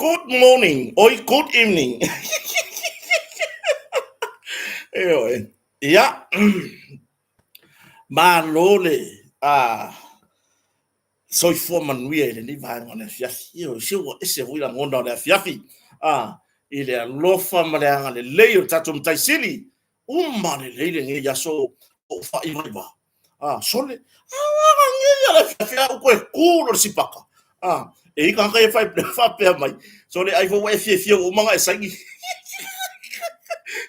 Good morning, oi good evening. Ioe. Ia, malo le a soifua manuia i lenei vaega o le afiafi. Ioe, se ua ese foi lagona o le afiafi. A, i le alofa ma le agalelei o le tatou Matai Sili, uma lelei lenei aso o faaiva a sole a le afiafi a ou toe tu loa i le sipaka a e i ai tagata ia faapea mai sole ai foi ua e fiafia ua uma ona e saini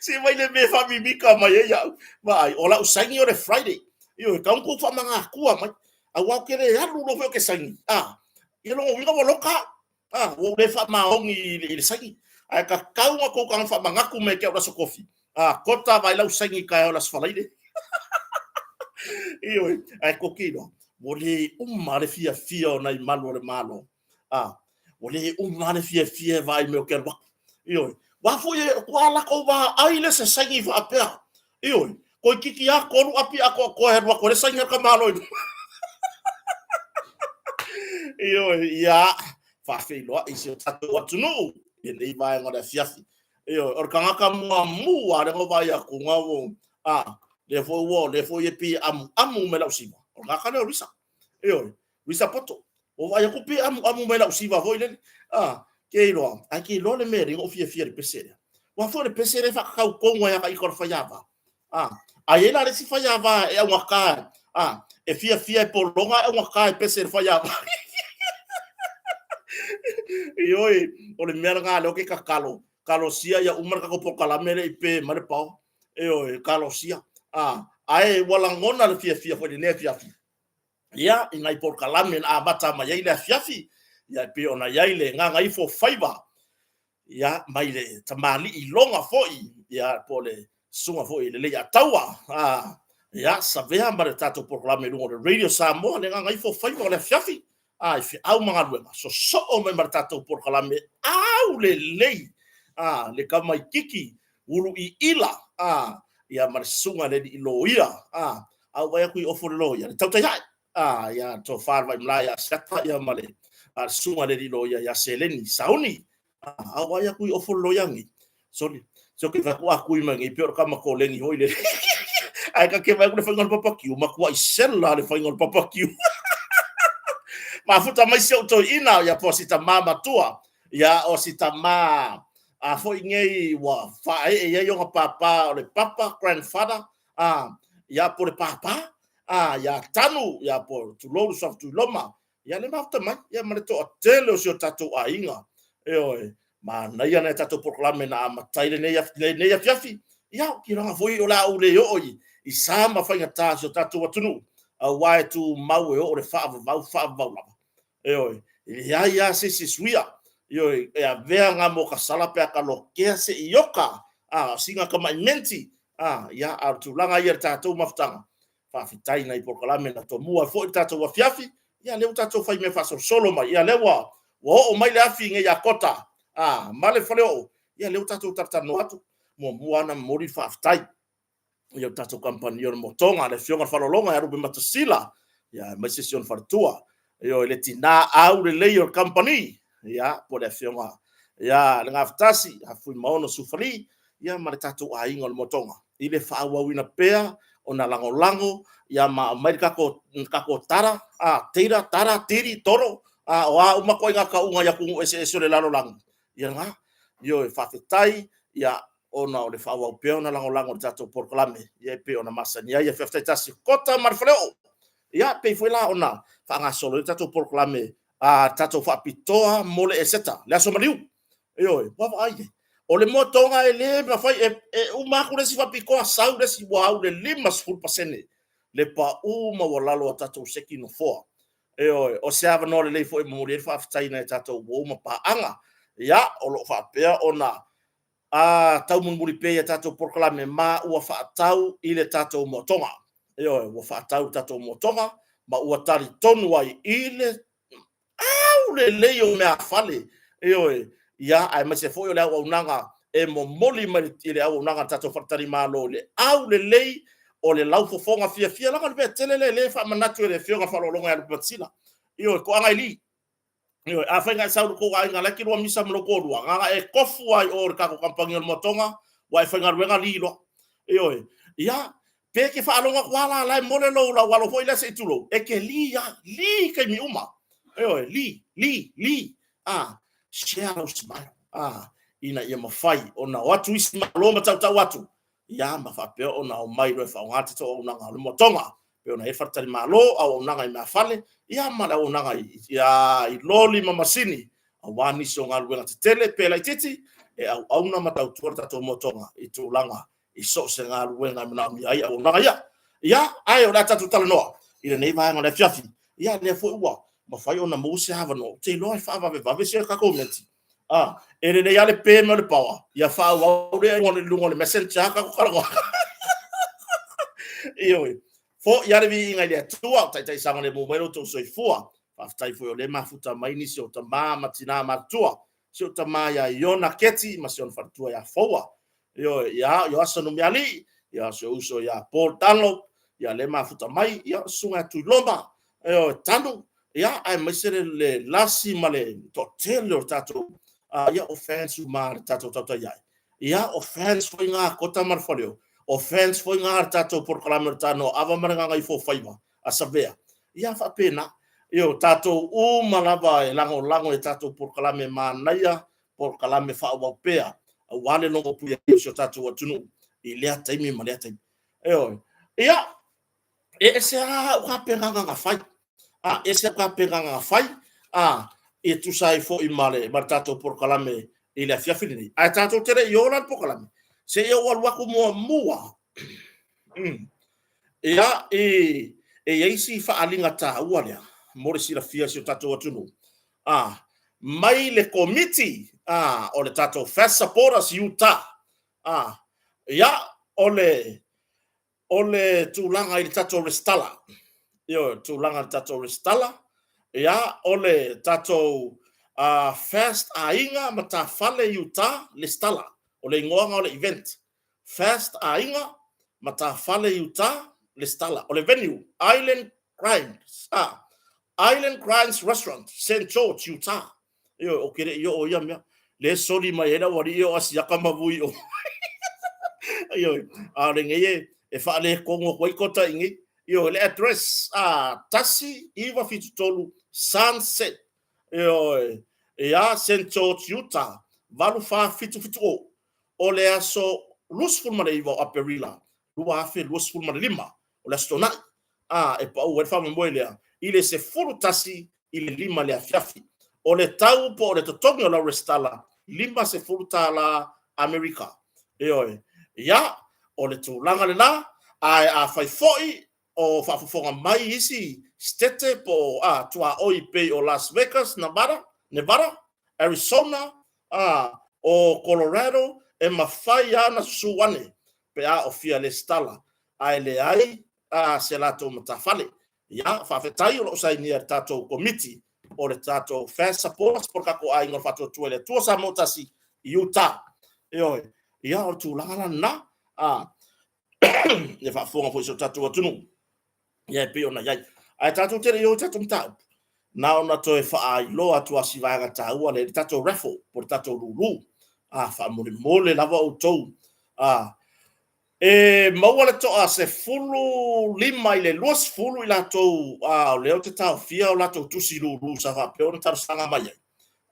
se mai le mea e faamimita mai ai au vaai o lau saini o le Friday ioe tatau ona tou faamaganatua mai aua ou te le alu loa foi ou te saini a ia lona uiga ua loka au. A, ua ou le faamaoni i le saini. Ae tatau ona tou tago faamanatu mai ia te au i le Aso Tofi, a, Kota vaai lau saini i taeao i le Aso Faraile. Ioe, ae tou te iloa, ua le uma le fiafia o nai malu o le Malo. A, ua le uma le fiafia e vaai mai ou te alu atu. Ioe, aua foi e ua latou vaai le se saini faapea. Ioe, toeitiiti lava 3 api atoatoa e alu atu ai le saini a le tamaloa i luga. Ioe, ia, faafeiloai i si o tatou atunuu i lenei vaega o le afiafi. Ioe, o le tagata muamua lea na ou vaai atu, na ua, a, lea foi ua, lea foi e pei e amuamu mai lau siva, o le tagata lea o Risa. Ioe, Risa Poto. Ua vaai atu pei e amuamu mai lau siva foi lele. A, ke iloa, ae ke iloa le mea e ala ai ona ou fiafia i le pese lea. Aua foi o le pese lea e faatatau tonu ai lava ita o le faiava. A, a i ai la le isi faiava e augata, a, e fiafia e pologa ae augata e pese i le faiava. Ioe, o le mea lena lea ou te tatalo, talosia ia uma le tatou polokalame lea i pe mai le power. Ioe, talosia. A, ae ua lagona le fiafia foi i lenei afiafi. Ia, i nai polokalame na amata mai ai le afiafi, ia e pei ona i ai le Gagaifo Faiva, ia, mai le tamalii iloga foi, ia, po o le susuga foi i le Leiataua, a, ia, Savea ma le tatou polokalame i luga o le Radio Samoa, le Gagaifo Faiva o le afiafi, a, i feau ma galuega, sosoo mai ma le tatou polokalame aulelei, a, le tamaititi uluiila, a, ia, ma le susuga i le alii loia, a, a ou vaai atu i ofo le loia, le tautai ae, a, ia, le tofa le Vaimalae ia Asiata, ia, ma le susuga i le alii loia ia Seleni Sauni, a, a ou vaai atu i ofo le loia nei, sole, se ou te vaai atu a tui mai nei, pei o le tama koleni foi lele. Ae ta te vaai atu le faiga o le papakiu, matuai sela le faiga o le papakiu. Mafuta mai si ou toeaina, ia po o si tama matua, ia o si tama a foi nei ua faaee i ai ona pāpā o le papa, grandfather, a, ia po o le pāpā, a, ia Tanu, ia po, tulou le suafa Tuiloma, ia le mafuta mai, ia ma le toatele o si o tatou aiga. Ioe, manaia nai a tatou polokalame na amata ai lenei lenei afiafi. Ia, ou te iloa foi o le a ou le oo i sa ma faigata o si o tatou atunuu, aua e tumau e oo le faavavau, faavavau lava. Ioe, e leai lava se isi e suia. Ioe, e avea ngā mokasala pe a ka lokea se ioka, a, singa tamai menti, a, ia, a o le tulaga ia i le tatou mafutaga, faafetai nai polokalame na tomua ai foi le tatou afiafi, ia, lea ua tatou fai mea faasolosolo mai, ia, lea ua, ua oo mai le afi nei ia Kota, a, ma le Faleoo, ia, lea ua tatou talatalanoa atu, muamua lava ona momoli le faafetai. Ia o tatou kamupani o le Motoga, le Afioga i le Faalologa ia Rupe Matasila, ia aemaise si ona faletua. Ioe, le tina aulelei o le kamupani, ia, po o le Afioga ia Le Gafatasi, Afuimaono Sufali, ia ma le tatou aiga o le Motoga, i le faaauauina pea ona lagolago, ia ma aumai le tatou, le tatou tara, a, teira, tara, tiri, toro, a, o a uma ituaiga tauga i atunuu eseese o le lalolagi, ia lena. Ioe, faafetai, ia, ona o le faaauau pea ona lagolago i le tatou polokalame, ia e pei ona masani ai. Ia faafetai tasi Kota ma le Faleoo. Ia pei foi la ona faagasolo ai le tatou polokalame a tatou faapitoa mo le Eseta, le aso maliu. Ioe, ua vaai ai. O le motoga e le mafai e uma atu le isi faapitoa, sau le isi ua au le 50% le pau maualalo o tatou seki nofoa. Ioe, o se avanoa lelei foi e momoli ai le faafetai i nai a tatou uo ma paaga. Ia, o lo o faapea ona a taumulimuli pea i a tatou polokalame ma ua faatau i le tatou moatoga. Ioe, ua faatau i le tatou moatoga ma ua talitonu ai i le aulelei o meafale. Ioe, ia, aemaise foi o le auaunaga e momoli mai i le auaunaga a le tatou faletalimalo i le aulelei o le laufofoga fiafia. Leaga o le mea tele lea e faamanatu e le Afioga i le Faaaloaloga ia Lupe Matasila. Ioe, toaga e li. Ioe, afai na e sau i lo tou aiga la e te lua misa ma lou toalua, na ona e tofu lava i o i le tatou kamupani o le Moatoga, ua e faigaluega li loa. Ioe, ia, pe te faalogo atu lava la o la e mole lou alo foi lea se i tulou, e te li lava, li i taimi uma. Ioe, li, li, li, a, share lou smile, a, ina ia mafai ona o atu isi malo ma tautau atu, ia ma faapea ona omai loa e faaaoga le tatou auaunaga o le Moatoga. Pei ona i ai le faletalimalo, auaunaga i meafale, ia ma le auaunaga i loli ma masini, aua nisi o galuega tetele pe laitiiti e auauna ma tautua le tatou Moatoga i tulaga i so o se galuega e manaomia ai auaunaga ia. Ia, ae o le a tatou talanoa i lenei vaega o le afiafi. Ia, lea foi ua mafai ona maua se avanoa, ou te iloa e faavavevave sia tatou meti. A, e lelei lava le pe mai o le power, ia faaauau lea i luga o le messenger tatou talanoa. Ioe, foi lava le viiga i le Atua, o taitai saogalemu mai lo outou soifua. Faafetai foi o lea e mafuta mai nisi o tama ma tina matutua, si ou tama ia Iona Keti ma si ona faletua ia Foua. Ioe, ia Ioasa Numialii, ia si ou uso ia Paul Dunlop, ia lea e mafuta mai, ia susuga ia Tuiloma, ioe, Tanu, ia aemaise le Lasi ma le toatele o le tatou, ia o fans uma a le tatou tautai ai. Ia, o fans foi na a Kota ma le Faleo, o fans foi na a le tatou polokalame o le Tanoa Ava ma le Gagaifofaiva a Savea. Ia faapena. Ioe, o tatou uma lava e lagolago i tatou polokalame manaia, polokalame faaauau pea, aua le logopuia o si o tatou atunuu i lea taimi ma lea taimi. Ioe. Ia, e ese lava au tapenaga na fai. A, ese au tapenaga na fai, a, e tusa ai foi ma le tatou polokalame i le afiafi lenei. Ae tatou te le i o la i le polokalame, se i ou alu atu muamua ia, e i ai si faaaliga taua lea mo le silafia e si o tatou atunuu, a, mai le komiti, a, o le tatou Fast Supporters Utah, a, ia, o le tulaga i le tatou resitala. Ioe, tulaga i le tatou resitala, ia, o le tatou Fast Aiga Matafale Utah Lesitala. O le igoaga o le event, Fast Aiga Matafale Utah Lesitala. O le venue, Island Grinds, Island Grinds Restaurant, St. George, Utah. Ioe, ou te le i oo i ia mea. Le soli mai ai le aualii o Asiata ma vui o. Ioe, a o lenei e faaletonu atu ai Kota i inei. Ioe, le address, 1973 Sunset, ioe, ia St. George, Utah, 84770. O le aso 29 o Aperila 2025, o le Aso Toonai, a e pau ai le faamoemoe lea i le 11 i le 5 i le afiafi. O le tau po o le totogi o lau resitala, $50 Amerika. Ioe. Ia, o le tulaga lena, ae afai foi o faafofoga mai isi setete po o a, tuaoi pei o Las Vegas, Nevada, Nevada, Arizona, a, o Colorado, e mafai lava ona susu ane pe a o fia lesitala, ae leai a se latou matafale. Ia, faafetai o lo o sainia e le tatou Komiti o le tatou Fast Supporters po o le tatou Aiga o le Faatuatua i le Atua Samoa Tasi i Utah. Ioe, ia o le tulaga la lena, a, e faafofoga foi si o tatou atunuu, ia e pei ona i ai. Ae tatou te le i o i tatou mataupu, na ona toe faailoa atu lava si vaega taua lea i le tatou raffle, po o le tatou lulu. A, faamolemole lava outou, a, e maua le toa 15 i le 20 i latou, a, o lea ou te taofia o latou tusi lulu sa faapea ona talosaga mai ai.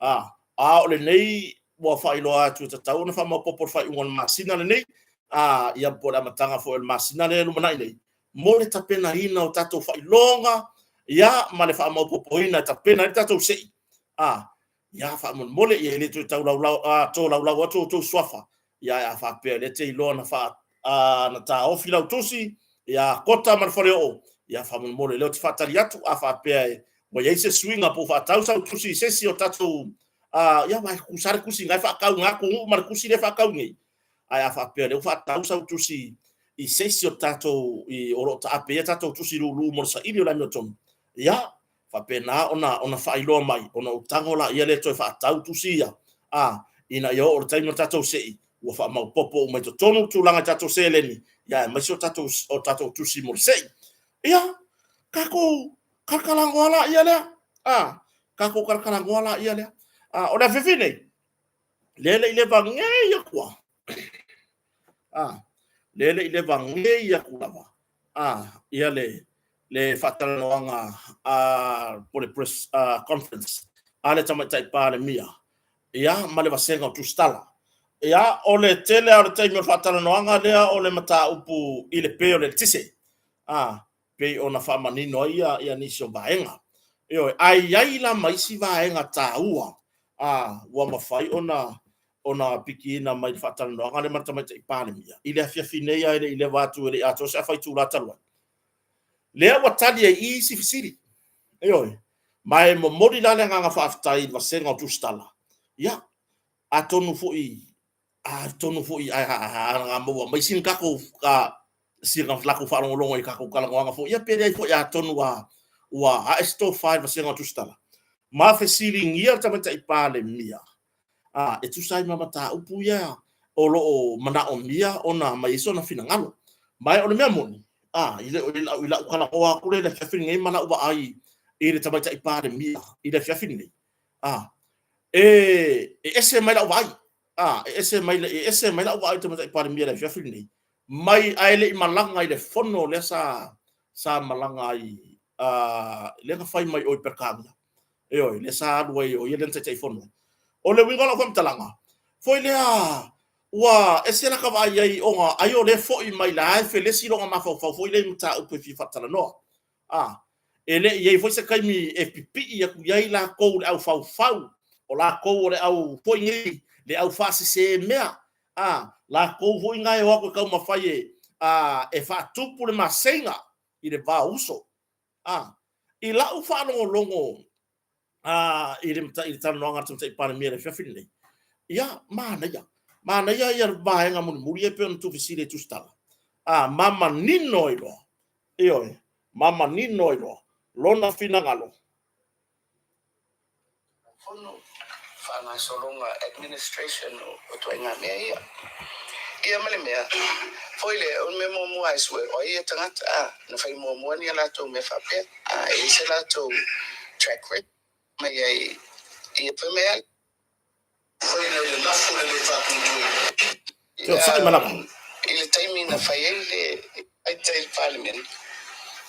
A, a o lenei ua faailoa atu e tatau ona faamaopoopo i le faaiuga o le masina lenei, a, ia po o le amataga foi o le masina lea e lumanai nei, mo le tapenaina o tatou faailoga, ia, ma le faamaopoopoina e tapena ai le tatou sei. A, ia, faamolemole, ia e le toe taulaulau, a, tolaulau atu outou suafa, ia, ae a faapea o lea e te iloa na faa, a, na taofi lau tusi, ia Kota ma le Faleoo, ia, faamolemole, o lea ou te faatali atu, a faapea e ua i ai se suiga po ua faatau sau tusi i se isi o tatou, a, ia, aua e tutusa lava le tusi na e faatau i na atunuu ma le tusi lea e faatau i inei. Ae a faapea o lea ua faatau sau tusi i se isi o tatou i, o lo o taape ai a tatou tusi lulu mo le saili o le amiotonu, ia, faapena ona faailoa mai, ona ou tago laia lea toe faatau tusi ia, a, ina ia oo i le taimi o le tatou sei, ua faamaopoopo uma i totonu le tulaga i tatou seleni, ia aemaise o tatou tusi mo le sei. Ia, tatou talakalagoa laia lea, a. Tatou talatalanoa laia lea. O le afiafi nei, lea le i leva nei atu lava. Lea le i leva nei atu lava ia le faatalanoaga po le press conference a le Tamaitai Palemia ia ma le vasega o Tusitala. Ia, o le tele lava o le taimi o le faatalanoaga lea o le mataupu i le pe o le eletise, pei ona faamanino ai ia nisi o vaega. Ioe, ae i ai la ma isi vaega taua ua mafai ona pikiina mai i le faatalanoaga lea ma le Tamaitai Palemia i le afiafi nei ae le i leva atu e le i atoa se afa itula talu ai. Lea ua tali ai i isi fesili. Ioe, ma e momoli la le agaga faafetai i le vasega o Tusitala, ia, atonu foi a maua mai sina tatou latou faalogologo i tatou talanoaga foi, ia pe leai foi, atonu ua ae se tofa i le vasega o Tusitala ma fesiligia le Tamaitai Palemia e tusa ai ma mataupu ia o lo o manaomia ona aumai ai sona finagalo. Ma o le mea moni, i lau talanoa atu lea i le afiafi lenei ma lau vaai i le Tamaitai Palemia i le afiafi lenei, e ese mai lau vaai, e ese mai lau vaai i le Tamaitai Palemia i le afiafi lenei, mai ae le i malaga i le fono lea sa malaga ai, lea na fai mai o i Peretania. Ioe, lea sa alu ai o ia lea na Taitaifono ai. O le uiga o lau faamatalaga, foi lea ua ese lata vaai i ai ona ai o lea e foi mai la e felesi lona mafaufau foi lea i mataupu e fia faatalanoa. E le i i ai foi se taimi e pipii atu i ai latou le au faufau, o latou o le au foi nei, le au faasese mea, latou foi na e o atu e taumafai e faatupu le maseiga i le va o uso. I lau faalogologo i le talanoaga a le Tamaitai Palemia i le afiafi lenei, ia, manaia, manaia le vaega mulimuli lea pei ona tuufesili ai e Tusitala, ma manino ai loa, ioe, ma manino ai loa lona finagalo. Fono, faagasologa administration o ituaiga mea ia. Ia ma le mea foi lea, o le mea muamua lava e sue, o ai ia tagata a na fai muamua ni a latou mea faapea, a e i ai se latou track record mai ai ia fai mai lava. Faiga i le lafo le le faatuatuaina. I le taimi na fai ai le faita i le Palemene.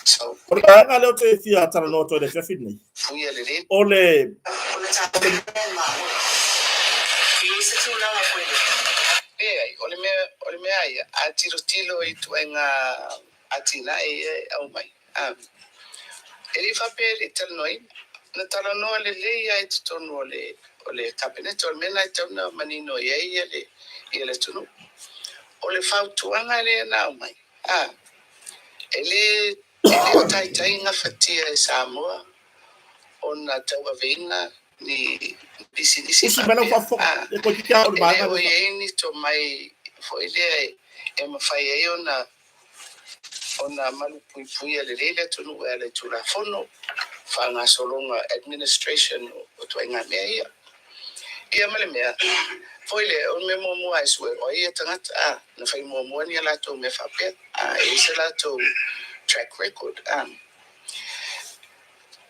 So. O le vaega lea ou te fia talanoa atu ai i le afiafi lenei, o le Leai, o le mea, o le mea ia, a tilotilo i ituaiga atinae ia e aumai, E le i faapea e le i talanoaina. Na talanoa lelei lava i totonu o le o le Kapeneta. O le mea lena e tatau ona manino i ai le ia le atunuu. O le fautuaga lea na aumai, a, e le e le o taitai gafatia e Samoa ona tauaveina ni pisinisi Usi mai lau faapea, faafofoga, a, e toeitiiti lava o le e le vaega o lea i ai ni tomai foi lea e mafai ai ona ona malupuipuia lelei le atunuu e ala i Tulafono, faagasologa administration o ituaiga mea ia. Ia ma le mea foi lea, o le mea muamua lava e sue, o ai ia tagata, a, na fai muamua ni a latou mea faapea, a, e i ai se latou track record, a.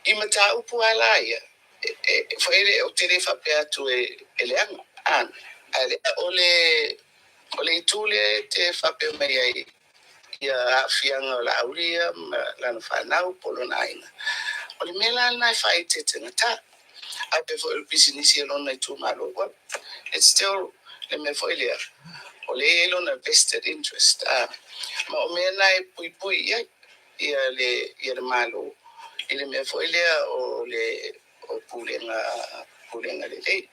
I mataupu lava la ia, e, foi lea, ou te le faapea atu e leaga, a, ae o le, o le itu lea e te faapea mai ai, ia aafiaga o Laauli ia ma lana fanau po o lona aiga. O le mea la lena e faaeteetegata. Ae pei foi o le pisinisi a lona itumalo, well, it's still le mea foi lea, o lea e i ai lona vested interest, a, ma o mea na e puipui i ai ia le, ia le Malo i le mea foi lea o le o pulega, pulega lelei.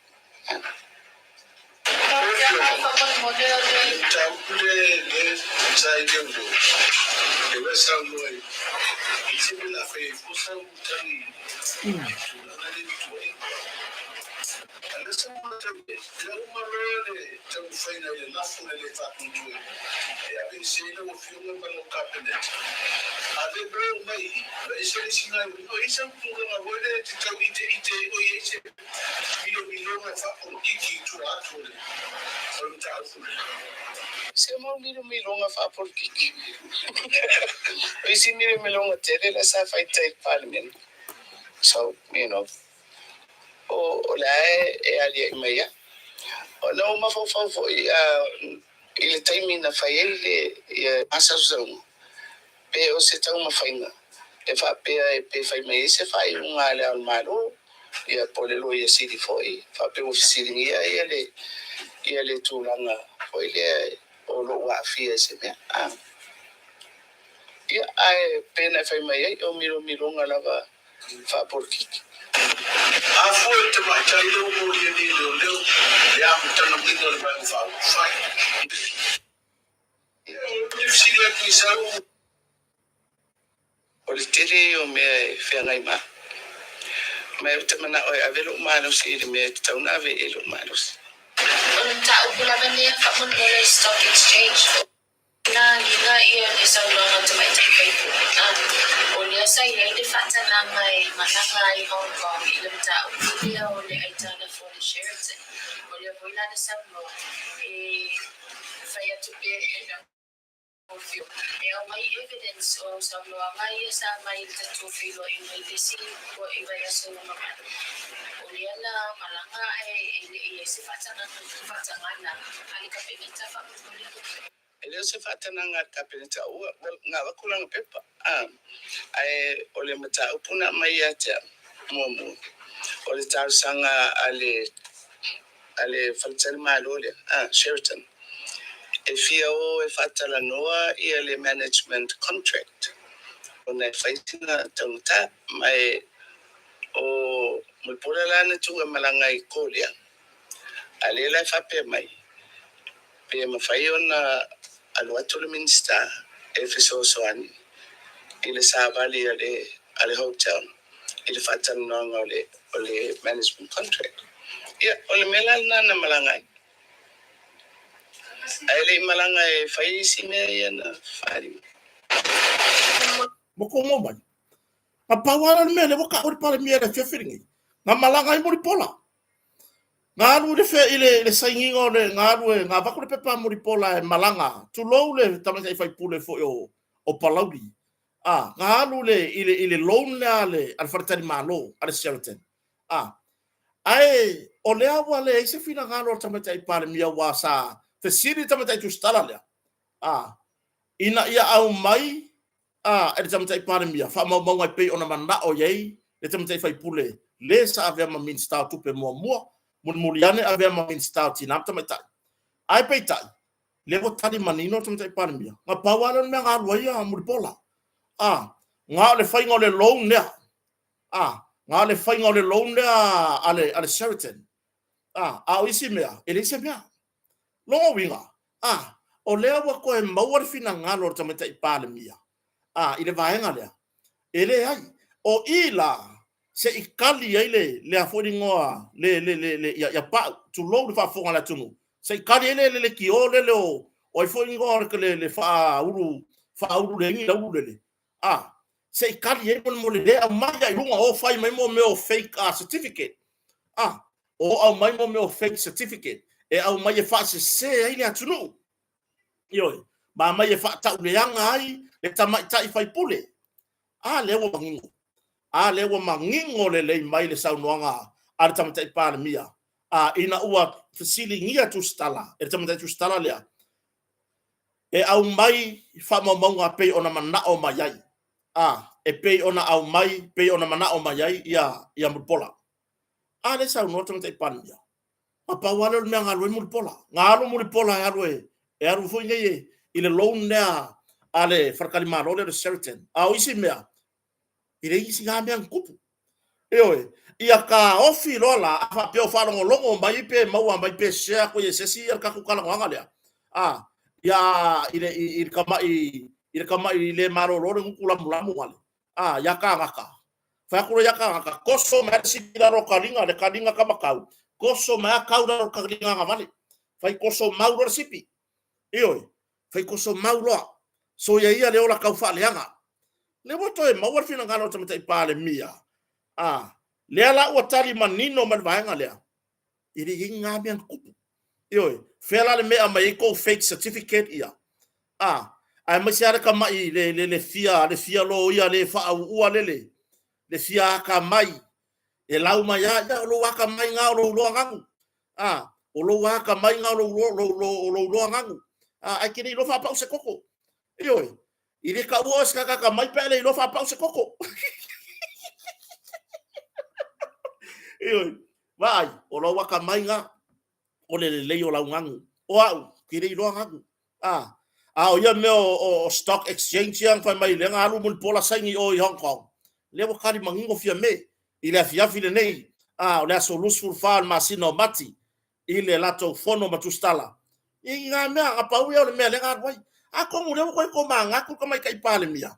Se mau milomiloga faapolokiki. O isi milomiloga tele la sa fai tai i le Palemene. So, you know. O le a e aliaʻi mai ai. Ona ou mafaufau foi i le taimi na fai ai le ia masausauga, pe o se taumafaiga e faapea e pe fai mai ai se faaiuga a Le Ao o le Malo, ia po o le Loia Sili foi, faapea ua fesiligia ia le ia le tulaga foi lea o lou aafia i se mea. Ia, ae pe na e fai mai ai, o milomiloga lava faapolokiki. A fua i le tamaitai lea ua molia nei e leoleo le amataga o le Vaega Faaupufai. E fesili atu i sau. O le tele ia o mea e feagai ma au. Ma ou te manao e ave lou malosi i le mea e tatau ona ave i ai lou malosi. O le mataupu lava lenei a faamolemole Stock Exchange. Na agiga ia le saunoaga a tamaitai faipule, a o lea sa i ai le faatagaga e malaga ai Hong Kong i le mataupu lea o le aitalafu a le Sheraton. O lea foi la na saunoa e fai atu pea i lau Afioga e aumai evidence o au saunoaga ia sa aumai i le tatou feiloaiga i le isi vaiaso ua mavae. O lea na malaga ae e le i i ai se faatagaga a le Kapeneta faamolemole. E le o se faatanaga a le Kapeneta ua na avatu lana pepa, ae o le mataupu na aumai ia te au muamua, o le talosaga a le a le faletalimalo lea, Sheraton, e fia o e faatalanoa ia le management contract ona e fai sina taugata. Ma e o Mulipola la na tuu e malaga i Korea, a lea la e faapea mai, pe mafai ona alu atu le Minisita e fesoasoani i le savali a le a le hotel i le faatalanoaga o le o le management contract. Ia, o le mea la lena na malaga ai. Ae le i malaga e fai isi mea ia na faaali mai. Ma kou mau mai. Na pau lava lea o le mea lea ua taua le Palemia i le afiafi lenei, na malaga ai Mulipola. Na alu i le fe, i le, i le sainiga o le, na alu e, na avatu le pepa a Mulipola e malaga, tulou le tamaitai faipule foi o, o Palauli. A, na alu le, i le, i le loan lea a le, a le faletalimalo, a le Sheraton. A, ae o lea ua leai se finagalo o le tamaitai Palemia aua sa fesili le tamaitai tusitala lea, a, ina ia aumai a e le Tamaitai Palemia faamaumauga e pei ona manao i ai le Tamaitai Faipule le sa avea ma Minisita o Tupe muamua, mulimuli ane avea ma Minisita o Tina ma Tamaitai. Ae peitai, lea ua tali manino le Tamaitai Palemia, na pau lava lea o le mea na alu ai a Mulipola. A, na o le faiga o le loan lea. A, na o le faiga o le loan lea a le, a le Sheraton. A, a o isi mea, e leai se mea. Lona uiga, a, o lea ua toe maua le finagalo o le Tamaitai Palemia, a, i le vaega lea, e leai. O i la, se i kali ai le, le a foi le igoa, le, le, le, le, ia, ia Pau, tulou le faafofoga a le atunuu, se i kali ai le, le lekiō lele o, o ai foi le igoa o le, le, le faaulu, faaulu le igi le aulu lele, a, se i kali ai molemole le aumai lava i luga o fai mai mo mea o fake certificate, a, o aumai mo mea o fake certificate e aumai e faasese ai le atunuu, ioe, ma aumai e faatauleaga ai le tamaitai faipule. A lea ua manino, a lea ua manino lelei mai le saunoaga a le tamaitai Palemia, a ina ua fesiligia tusitala e le tamaitai tusitala lea, e aumai faamaumauga pei ona manao mai ai, a e pei ona aumai pei ona manao mai ai ia ia Mulipola. A lea e saunoa le Tamaitai Palemia, na pau lava lea o le mea na alu ai Mulipola. Na alu Mulipola e alu e, e alu foi nei e, i le loan lea a le faletalimalo lea o le Sheraton. A o isi mea, e leai nisi na mea na tupu. Ioe, ia taofi loa la, a faapea o faalogologo mai pe maua mai pe share atu i se isi ia le tatou talanoaga lea. A, ia i le, i, i le tama'i, i le tama'i le malolo le gutu lamulamu gale. A, ia kānaka. Fai atu loa ia kānaka, toso mai le sipi i lalo o kaliga, le kaliga kamatau, toso mai a kau i lalo o le kaliga agavale. Fai toso mau loa le sipi. Ioe, fai toso mau loa. Soia ia le ola tau faaleaga. Lea ua toe maua le finagalo o le Tamaitai Palemia. A, lea la ua tali manino mai le vaega lea. E le i ai ni na mea na tupu. Ioe, fea la le mea e aumai ai tou fake certificate ia? A, aemaise lava le tama'i le, le, le fia, le fia loia le faaauua lele, le fia atamai. E lau mai a ia o lou akamai ga o lou loa gagu. A, o lou akamai ga o lou, lou, lou, lou loa gagu. A, ae ke le iloa faapau se koko. Ioe, i le taua o se kakaka mai pe a le iloa faapau se koko. Ioe, vaai, o lou akamai ga o le lelei o lau gagu. O au, ke le iloa gagu. A, a o ia mea o stock exchange ia na fai mai lea na alu Mulipola saini i o i Hong Kong. Lea ua tali manino Fiame i le afiafi lenei, a o le aso 24 o le masina o Mati i le latou fono ma tusitala. I ngā mea, na pau ia o le mea lea na alu ai. Atonu lea ua toe tomanatu le Tamaitai Palemia,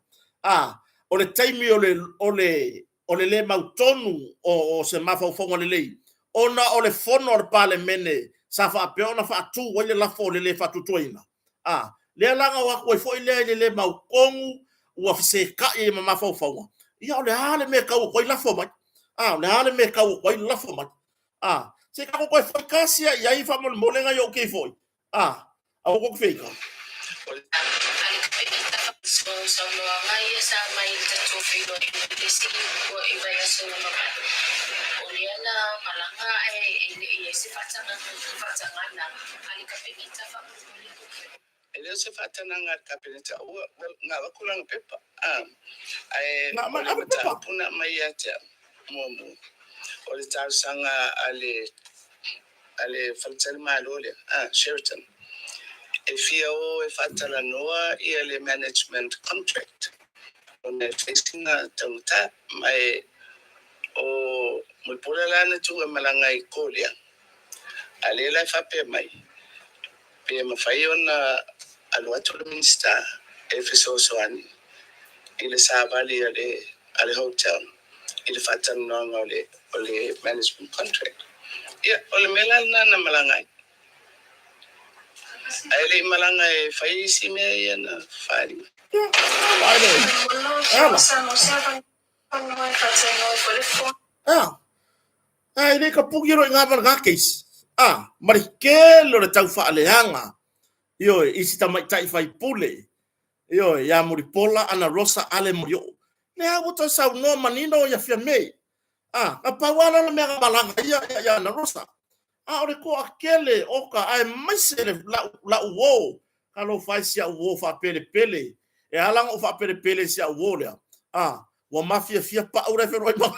a o le taimi o le, o le, o le le mautonu o se mafaufauga lelei, ona o le fono a le Palemene sa faapea ona faatu ai le lafo o le le faatuatuaina, a lea la na o atu ai foi lea i le le mautonu ua fesetai ai ma mafaufauga, ia o le a le mea e tau atu ai lafo mai, a o le a le mea e tau atu ai lafo mai, a se i tatou toe fai tasi lava i ai faamolemole nai ou kei foi, A, aua tou te feita. Saunoaga ia sa aumai i le tatou feiloaiga i le isi i vaiaso ua mavae. O lea na malaga ae e le i i ai se faatagaga a le Kapeneta faamolemole. E le o se faatagaga a le Kapeneta, ua na avatu lana pepa, ae Na o aumai, le ave pepa. mataupu na aumai ia te au, muamua, o le talosaga a le a le faletalimalo lea, Sheraton, e fia o e faatalanoa ia le management contract ona e fai sina taugata. Ma e o Mulipola la na tuu e malaga i Korea, a lea la e faapea mai, pe mafai ona alu atu le Minisita e fesoasoani i le savali a le a le hotel i le faatalanoaga o le o le management contract. Ia, o le mea la lena na malaga ai. Ae le i malaga e fai isi mea ia na faaali mai. Ia, vaai le. Ala. Ah, ah, e le ka puki ro i ngā mana ngā case. Ah, ma le kele o le tau whaaleanga. Ioe, i si tamaitai whai pule. Ioe, ia Mulipola, Ana Rosa, Ale Molioo. Lea ua toe saunoa manino ia Fiame. A, na pau lava lea o le mea na malaga ia, ia, ia Ana Rosa. A o le toatele oka, aemaise le lau, lau uo, talofa e si au uo faapelepele. E ala ona ou faapelepele i si au uo lea, a, ua mafiafia pau la e feoai mai.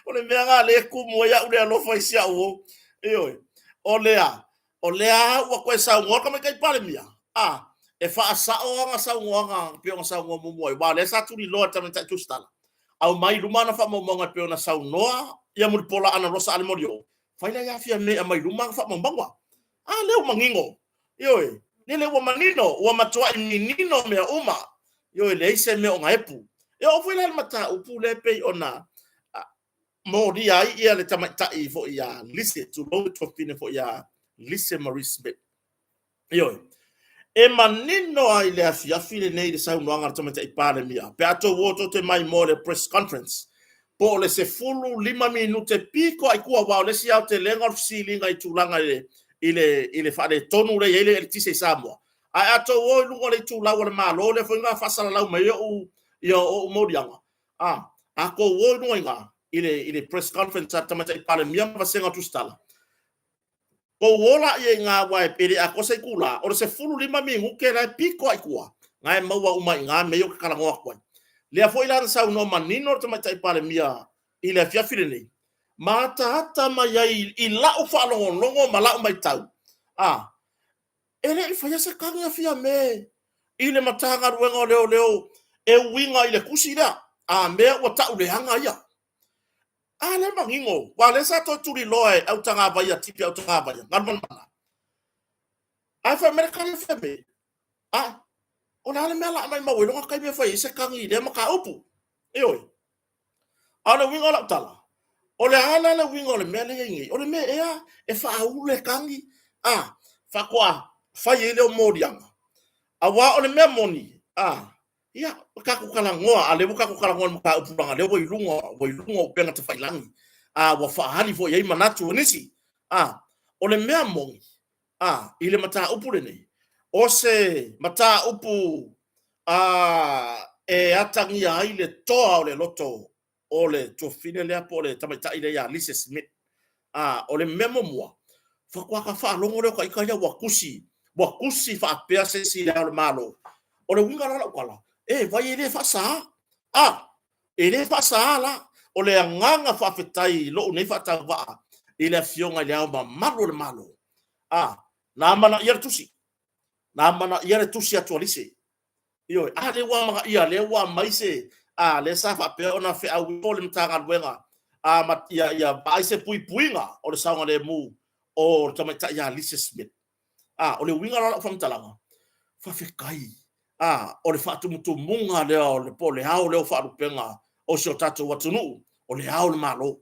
O le mea lena lea e tumu ai au le alofa i si au uo. Ioe, o lea, O lea lava ua toe saunoa le Tamaitai Palemia, a, e faasao ana saunoaga e pei ona saunoa muamua ai, aua o lea sa tuliloa e le Tamaitai Tusitala, aumai i luma ana faamaumauga e pei ona saunoa ia Mulipola Anarosa Ale Molioo, fai la ia Fiame e aumai i luma ana faamaumauga. A lea ua manino, ioe, lele ua manino, ua matuai minino mea uma, ioe, leai se mea o gaepu. E oo foi la i le mataupu lea e pei ona molia ai ia le tamaitai foi ia Lise, tulou le tuafafine foi ia Lise Marie Smith. Ioe. E manino ai le afiafi lenei le saunoaga a le tamaitai Palemia, pe a tou o tou te maimoa i le press conference, po o le 15 minute pito lava i tua, aua o le isi aotelega o le fesiliga i tulaga i le, i le, i le faaletonu lea e i ai le eletise i Samoa. Ae a tou o i luga o le itulau a le Malo lea foi na faasalalau mai ai ou, ia ou moliaga, A, a tou o i luga i ina, i le, i le press conference a le Tamaitai Palemia ma Vasega Tusitala, tou o laia i ina aua e le atoa se itula, o le 15 minute la e pito lava i tua, na e maua uma i ina mea ia ou te talanoa atu ai. Lea foi la na saunoa manino le Tamaitai Palemia i le afiafi lenei, ma ataata mai ai i lau faalogologo ma lau matau, a, E le i faia se tagi a Fiame i le Matagaluega o Leoleo e uiga i le tusi lea, a mea ua tau leaga ia. A lea manino, aua o lea sa toe tuliloa e Autagavaia, Tipi Autagavaia, Galumalemana. Ae fai mai le tali a Fiame, a, o le a le mea o le a maimau ai lona taimi e fai ai se tagi i lea mataupu? Ioe. A o le uiga o lau tala, o le a la le uiga o le mea lea e i ai nei? O le mea ea e faaulu le tagi, a, faatoa fai ai lea o moliaga. Aua o le mea moni, a, ia, ua tatou talanoa, a lea ua tatou talanoa i le mataupu leaga o lea ua i luga, ua i luga o upega tafailagi, a, ua faaali foi i ai manatu o nisi. A, o le mea moni, a, i le mataupu lenei, o se mataupu, a, e e atagia ai le toa o le loto o le tuafafine lea po o le tamaitai lea ia Lisa Smith. A, o le mea muamua, faatoa ka faalogo lea o ta ita ia ua tusi, ua tusi faapea se isi i Le Ao o le Malo. O le uiga la o lau tala, e vai e le faasaā. A, e le faasaā la. O le agaga faafetai i lou nei faatauvaa i le Afioga i Le Ao Mamalu o le Malo, a, na amanaia le tusi, na amanaia le tusi atu a Lise. Ioe, a lea ua amanaia, lea ua aumai se, a lea sa faapea ona feau ifo le Matagaluega a ma ia ia vaai se puipuiga o le saogalemu o le tamaitai ia Lise Smith. A, o le uiga la o lau faamatalaga, faafetai, a o le faatumutumuga lea o le po o le ao lea o faalupega o si o tatou atunuu, o le ao o le Malo.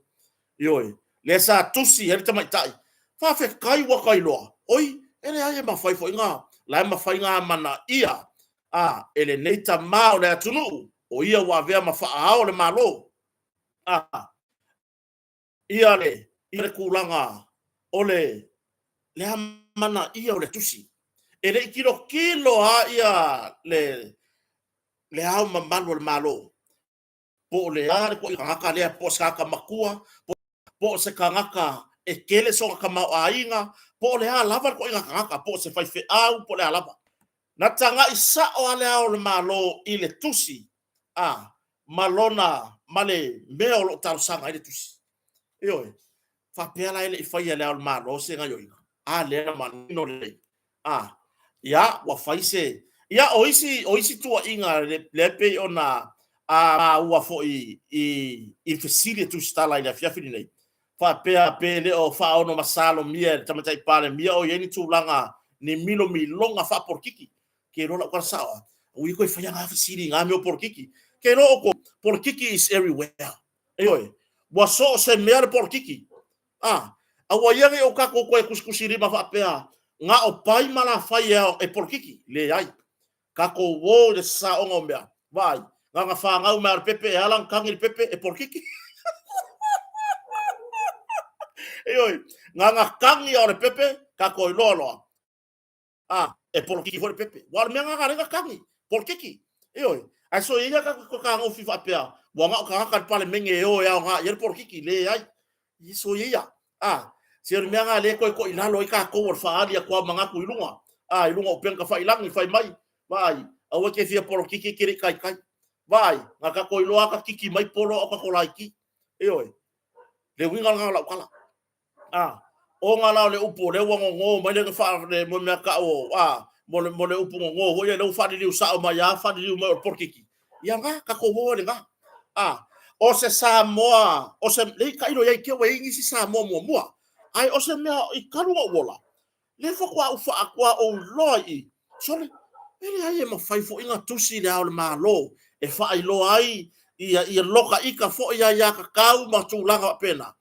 Ioe, lea sa tusi ai le tamaitai, faafetai ua ta iloa, oi, e leai e mafai foi na, la e mafai na amanaia a e lenei tama o le atunuu, o ia ua avea ma faaao o le Malo, a ia le, ia le tulaga o le, le amanaia o le tusi. E le i tilotilo lava ia le, le Ao Mamalu o le Malo, po o le a le tagata lea, po o se tagata matua, po o se tagata e tele sona tamaoaiga, po o le a lava le ituaiga tagata, po o se faifeau, po o le a lava. Na tagai sao lava Le Ao o le Malo i le tusi a ma lona, ma le mea o lo o talosaga ai le tusi. Ioe, faapea la e le i faia e Le Ao o le Malo se gaoioiga, a lea na manino lelei. A, ia, ua fai se... Ia, o isi, o isi tuuaiga lea e pei ona a maua foi i, i fesili e tusitala i le afiafi lenei, faapea pe le o faaonomasalomia e le Tamaitai Palemia o i ai ni tulaga, ni milomiloga faapolokiki. Ke iloa lau tala sao a, ua ia toe faia na fesili i na mea o polokiki. Ke iloa outou, polokiki is everywhere. Ioe, ua so o se mea le polokiki. A, aua ia ne i o tatou toe tusitusilima faapea, na o pai ma lafai e, e polokiki. Leai. Tatou o i le sasaoga o mea. Vaai, na ona fanau mai lava o le pepe, e ala ona tagi le pepe, e polokiki. Ioe, na ona tagi lava o le pepe, tatou iloa loa. A, e polokiki foi le pepe. Ua o le mea lena na ala ai ona tagi, polokiki. Ioe. Ae soia ia tatou fetagofi faapea, ua na o tagata i le Palemene e o e aoga i ai le polokiki. Leai. Ia soia ia. A, se o le mea lena lea e toe toilalo ai tatou o le faaali atu lava o manatu i luga. A, i luga o upega tafailagi, fai mai, vaai, aua e te fia polokiki e te le i taitai. Vaai, na tatou iloa lava ta kiki mai polo a o tatou laiti. Ioe. Le uiga lena o lau tala. A, ona la o le upu o lea ua gogo mai le fa le mo mea ka o a mo le mo le upu gogo foi lea ua faaliliu sao mai a faaliliu mai o le polokiki. Ia ga ka ko o le ga. A o se Samoa o se le tailo iai ke ua i nisi Samoa muamua. Ai o se mea i talu ona ou ola lea faatoa ou faatoa ou iloa i i, sole, e leai e mafai foi ona tusi Le Ao o le Malo e faailoa ai ia, ia lokaika foi aiatatau ma tulaga faapena.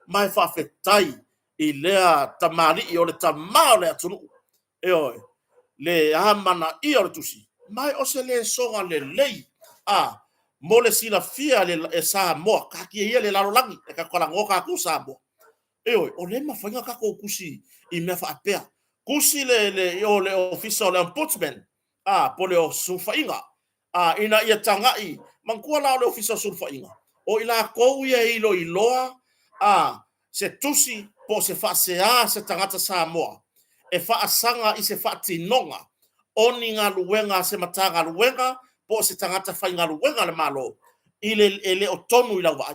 Ma e faafetai i lea tamalii o le tama o le atunuu, ioe, le amanaia o le tusi, ma e o se lesona lelei a mo le silafia e Samoa, taatia ia le lalolagi, e tatou talanoa tatou Samoa. Ioe, o lea e mafai ona tatou tusi i mea faapea. Tusi le, le, o le Ofisa o le Ombudsman, a, po o le Sulufaiga, a, ina ia tagai, manatua la o le Ofisa o Sulufaiga, o i latou ia e iloiloa, a, se tusi po o se faasea a se tagata Samoa e faasaga i se faatinoga o ni galuega a se Matagaluega po o se tagata faigaluega a le Malo i le e le o tonu i lau vaai.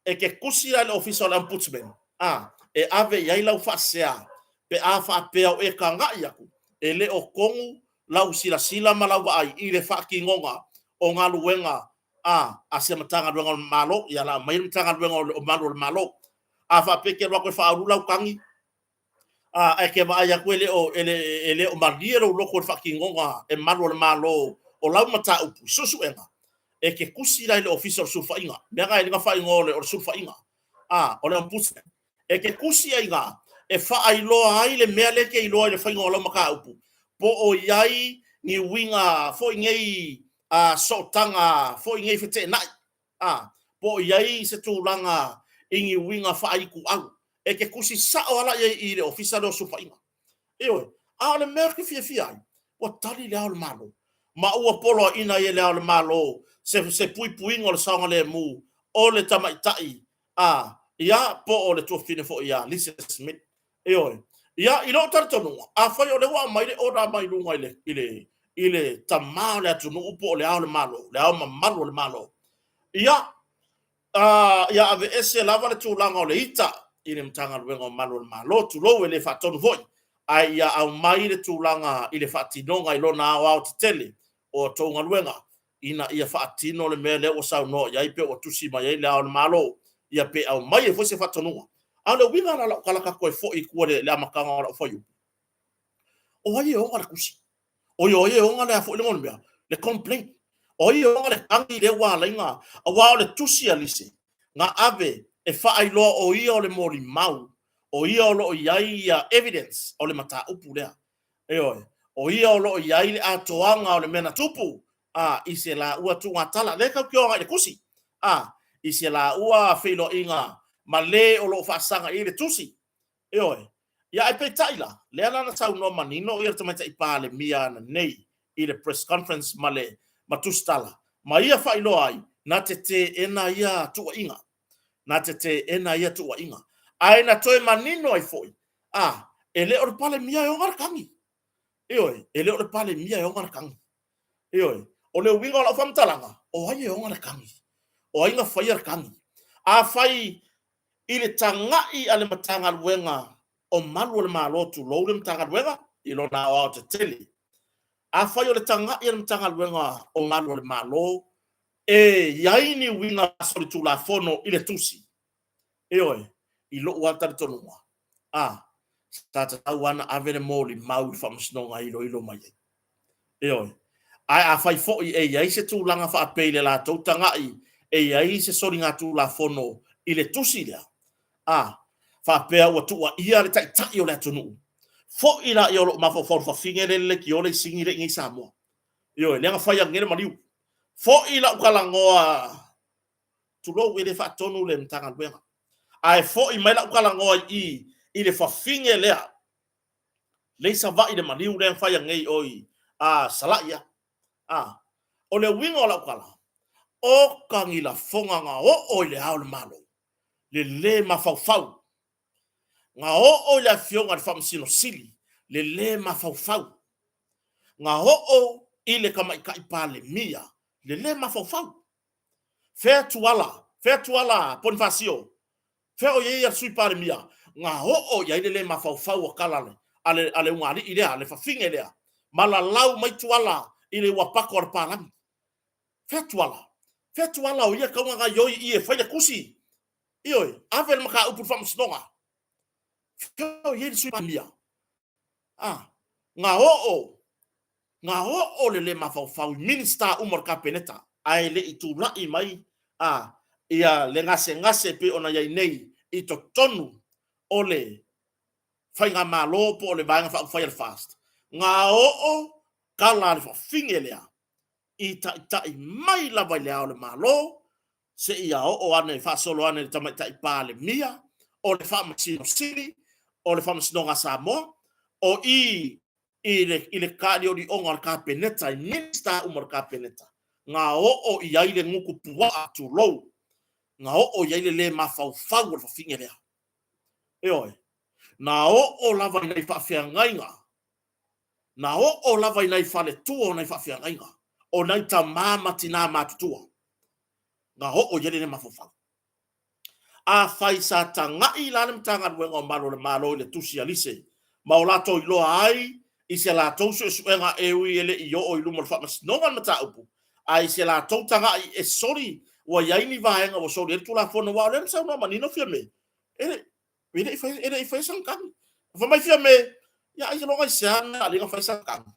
E te tusi la i le Ofisa o le Ombudsman, a, e ave i ai lau faasea pe a faapea o e tagai atu e le o tonu lau silasila ma lau vaai i le faatinoga o galuega a a se Matagaluega o le Malo, ia la aumai le Matagaluega o Malu o le Malo. A faapea e te alu atu e faaulu lau tagi, a, ae te vaai atu e le o, e le, e le o malie lou loto i le faatinoga e malu o le Malo o lau mataupu i suesuega, e te tusi la i le Ofisa o le Sulufaiga, mea na e le na faaigoa o le, o le Sulufaiga, a, o le Ombudsman. E te tusi ai iga e faailoa ai le mea lea e te iloa i le faiga o lau mataupu, po o i ai ni uiga foi nei a, sootaga foi nei feteenai, a, po o i ai se tulaga i ni uiga faaituau. E te tusi sao lava la i ai i le Ofisa lea o Sulufaiga. Ioe. A o le mea ou te fiafia ai, ua tali Le Ao o le Malo. ma ua poloaiina ai e Le Ao o le Malo se se puipuiga o le saogalemu o le tamaitai a ia po o le tuafafine foi ia Lisa Smith. Ioe. Ia, i lou talitonuga, afai o lea ua aumai le order mai luga i le, i le, i le tama o le atunuu po o le Ao o le Malo, le Ao mamalu o le Malo, ia, ia aveese lava le tulaga o le ita i le Matagaluega o Malu o le Malo, tulou e le faatonu foi, ae ia aumai le tulaga i le faatinoga i lona aoaotetele o a outou galuega, ina ia faatino le mea lea ua saunoa i ai pe ua tusi mai ai Le Ao o le Malo, ia pe aumai ai foi se faatonuga. A o le uiga la o lau tala ta toe foi i tua i le amataga o lau fuaiupu, o ai e ona le tusi? Oi, o ai e ona le a foi le igoa o le mea? Le complaint. O ai e ona le tagi lea ua ala ai ona, aua o le tusi a Lise na ave e faailoa o ia o le molimau, o ia o lo o i ai ia evidence o le mataupu lea. Ioe, o ia o lo o i ai le atoaga o le mea na tupu, a, i se laua tuugatala, lea tatou te o agai i le tusi, a, i se laua feiloaiga ma le o lo o faasaga i ai le tusi. Ioe. Ia, ae peitai la, lea la na saunoa manino ia le Tamaitai Palemia ananei i le press conference ma le ma tusitala, ma ia faailoa ai, na te teena ia tuuaiga. Na te teena ia tuuaiga. Ae na toe manino ai foi, a, e le o le Palemia e ona le tagi. Ioe, e le o le Palemia e ona le tagi. Ioe, o le uiga o lau faamatalaga, o ai e ona le tagi? O ai na faia le tagi? Afai i le tagai a le Matagaluega o Malu o le Malo, tulou le Matagaluega i lona aoaotetele, afai o le tagai a le Matagaluega o Malu o le Malo e i ai ni uiga solitulafono i le tusi, Ioe, i lou lava talitonuga, a, sa tatau lava ona ave le molimau i le faamasinoga e iloilo mai ai. Ioe. Ae afai foi e i ai se tulaga faapei i le latou tagai e i ai se soligatulafono i le tusi lea, a, faapea ua tuuaia le Taitai o le atunuu, foi laia o lou mafaufau i le fafine lea e leitio le sini lea i inei i Samoa. Ioe, lea na fai ane le maliu. Foi lau talanoa tulou, e le faatonu le Matagaluega. Ae foi mai lau talanoa i i, i le fafine lea, lei Savaii le maliu lea na fai anei oi a Salaia. A, o le uiga o lau tala, o ka ni lafoga na oo i le Ao o le Malo, le le mafaufau, na oo i le Afioga i le Faamasino Sili, le le mafaufau, na oo i le Tamaitai Palemia, le le mafaufau. Fea Tuala? Fea Tuala Ponifasio? Fea o i ai le Sui Palemia? Na oo i ai le le mafaufau o tala a le, a le ugaalii lea, le fafine lea, ma lalau mai Tuala i le uapato a le palagi. Fea Tuala? Fea Tuala o ia tau na gaioi i e fai le tusi? Ioe, ave le mataupu i le faamasinoga. Fea o i ai le Sui Palemia? Ah, na oo Na oo le le mafaufau i Minisita uma o le Kapeneta ae le i tulai mai a ia le gasegase e pei ona i ai nei i totonu o le Faigamalo po o le Vaega Faaupufai a le FAST. Na oo tala a le fafine lea i taitai mai lava i Le Ao o le Malo seia oo ane faasolo ane i le Tamaitai Palemia, o le Faamasino Sili, o le Faamasinoga a Samoa, o i i le, i le taaliolioga o le Kapeneta, i Minisita uma o le Kapeneta, na oo i ai le gutu puaa, tulou, na oo i ai le le mafaufau o le fafine lea. Ioe. Na oo lava i nai faafeagaiga, na oo lava i nai faletua o nai faafeagaiga, o nai tama ma tina matutua, na oo i ai le le mafaufau. Afai sa tagai la le Matagaluega o Malu o le Malo i le tusi a Lise ma o latou iloa ai i se latou suesuega e ui e le i oo i luma o le Faamasinoga le mataupu, a i se latou tagai e soli ua i ai ni vaega ua soli ai le Tulafono, aua o lea na saunoa manino Fiame, e le e le i faia sana tagi. Fai mai Fiame, ia ailoga i se a mea a le na fai sana tagi?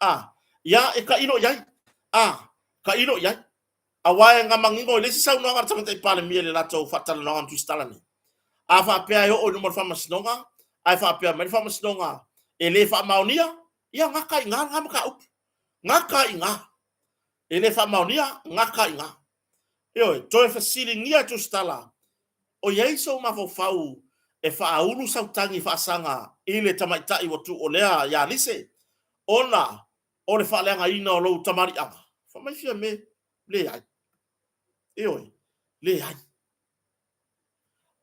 A, ia e tailo i ai. A, tailo i ai. Aua e na manino i le isi saunoaga a le Tamaitai Palemia i le latou faatalanoaga ma Tusitala nei, a faapea e oo i luma o le Faamasinoga, ae faapea mai le Faamasinoga e le faamaonia, ia gata i ina lena mataupu. Gata i ina. E le faamaonia, gata i ina. Ioe, toe fesiligia e Tusitala, o i ai sou mafaufau e faaulu sau tagi faasaga i le tamaitai ua tuuolea ia Lise, ona. o le faaleagaina o lou tamaliiaga? Fai mai Fiame, Leai. Ioe, leai.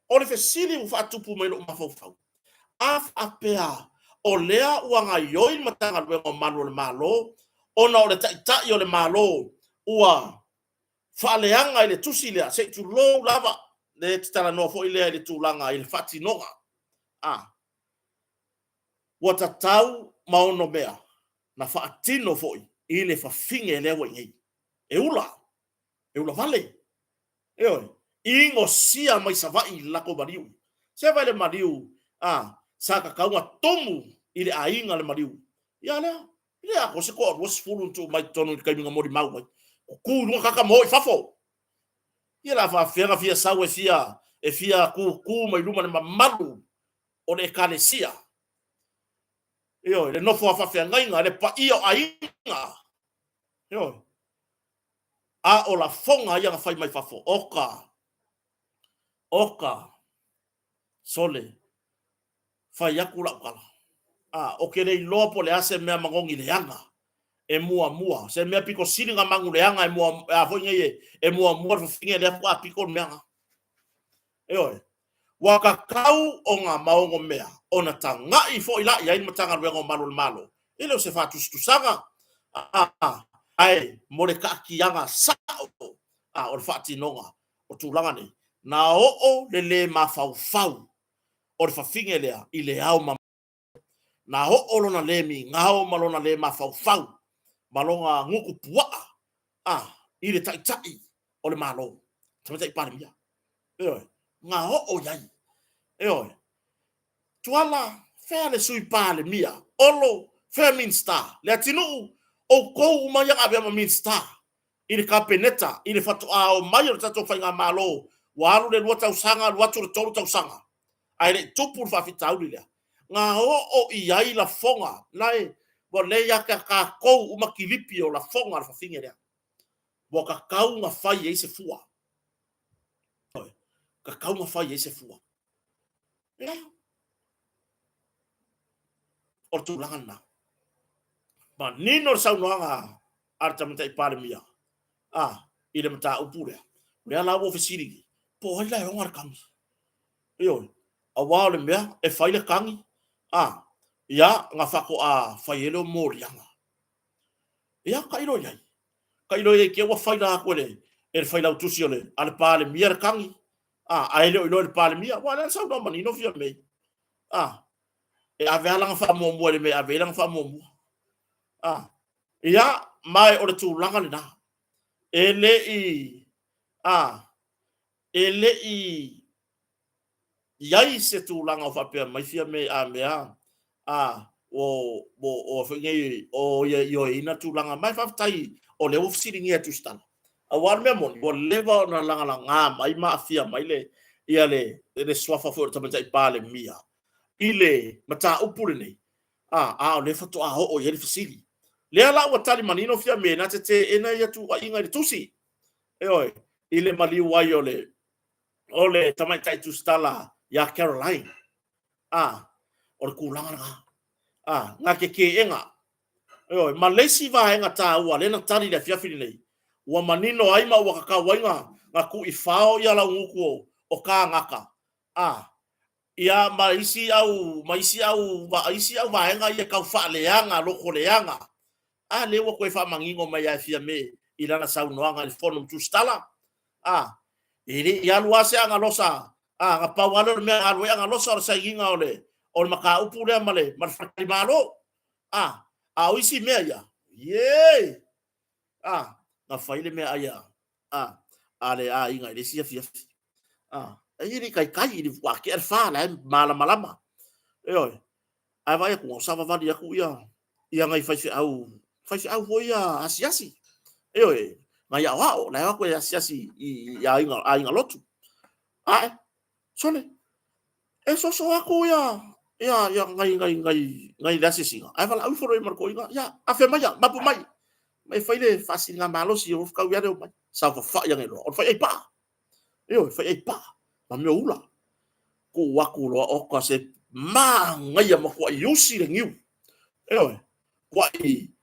O le fesili ua faatupu mai lou mafaufau, a faapea o lea ua gaoioi le Matagaluega o Malu o le Malo ona o le Taitai o le Malo ua faaleaga i le tusi lea, se i tulou lava, lea e te talanoa foi lea i le tulaga i le faatinoga, a ua tatau ma onomea na faatino foi i le fafine lea ua i nei. E ula, e ula vale. Ioe, inosia mai Savaii i le latou maliu. Se vaai le maliu, a, sa tatau ona tumu i le aiga le maliu. Ia lea, e le atoa se toa 20 na tuu mai totonu i le taimi na molimau ai. Tutu i luga tagata ma o i fafo. Ia la faafefea na fia sau e fia, e fia tutu mai luma le mamalu o le ekalesia. Ioe, le nofo a faafeagaiga, le paia o aiga. Ioe. A o lafoga ia na fai mai fafo, oka, oka, sole, fai atu lau tala. A, o ke le iloa po o le a se mea manogi leaga e muamua, se mea pito sili na manu leaga e mua, a foi nei e, e muamua le fafine lea faatoa pito le mea na. Ioe. Ua tatau ona maonomea ona taga'i foi la i ai le Matagaluega o Malu o le Malo. E le o se faatusatusaga, ae mo le taatiaga sa'o o le faatinoga o tulaga nei, na oo le lē mafaufau o le fafine lea i le ao ma Na oo lona lē migao ma lona lē mafaufau ma lona gutu puaa a i le Taitai o le Malo, Tamaitai Palemia. Ioe, na oo i ai. Ioe. Tuala, fea le Sui Palemia? Olo, fea Minisita? Leatinuu, outou uma ia na avea ma Minisita i le Kapeneta i le faatoa omai o le tatou Faigamalo, ua alu le 2 tausaga, alu atu le 3 tausaga, ae le i tupu le faafitauli lea. Na oo i ai lafoga, la e, ua lea ia te tatou uma kilipi o lafoga a le fafine lea. Ua tatau ona fai ai se fua. Tatau ona fai ai se fua. Ia. O le tulaga lena. Manino le saunoaga a le Tamaitai Palemia a, i le mataupu lea. O lea la ua ou fesili nei, po o ai la e ona le tagi? Ioe, aua o le mea e fai le tagi, a, ia, na faatoa fai ai lea o moliaga. Ia, tailo i ai. Tailo i ai te i ua faila atu e le, e le failautusi o le, a le Palemia le tagi, a, ae le o iloa e le Palemia. Aua o lea na saunoa manino Fiamē, a, e ave lava lana faamuamua i le mea e ave ai lana faamuamua. A, ia, ma o le tulaga lena. E le i, a, e le i i ai se tulaga o faapea mai Fiamē a mea, a, o, o, o foi nei, o ia ioeina tulaga, ma e faafetai o lea ua fesiligia e Tusitala. Aua o le mea moni, ua leva ona lagalaga mai ma aafia mai le, ia le, le suafa foi o le Tamaitai Palemia i le mataupu lenei, a, a o lea faatoa oo i ai le fesili. Lea la ua tali manino Fiamē na te teena ia tuuaiga i le tusi, ioe, i le maliu ai o le, o le tamaitai tusitala ia Caroline. A, o le tulaga lena. A, na te teena. Ioe, ma le isi vaega taua lea na tali i le afiafi lenei, ua manino ai ma ua tatau ai na, na tuuifao ia laugutu o, o kānaka, a, ia ma isi au, ma isi au, ma isi au vaega ia tau faaleaga, lotoleaga. A lea ua toe faamanino mai lava e Fiamē i lana saunoaga i le fono ma Tusitala, a, e le i alu lava se agalosa, a, na pau lava lea o le mea na alu ai agalosa o le sainiga o le, o le mataupu lea ma le, ma le faletalimalo. A, a o isi mea ia, ie! A, na fai le meaai a, a, a le aiga i le isi afiafi. A, e le i taitai i le ua tea le fa, la e malamalama. Ioe. Ae vaai atu, ua savavali atu ia, ia nai faifeau, faifeau foi ia asiasi. Ioe, nai aoao, la e o atu e asiasi i, i aiga, aiga lotu. Ae, sole, e soso atu ia, ia, ia nai, nai, nai, nai le asiasiga, ae valaau ifo loa i ma le toeaina, ia, afe mai ia, mapu mai, mai fai le faasiligamalosi o kau ia leo mai. Saofafai ane loa, o le faiai paa. Ioe, faiai paa, ma mea ula. Tuu atu loa, oka se manaia matuai usi le niu. Ioe, tuai.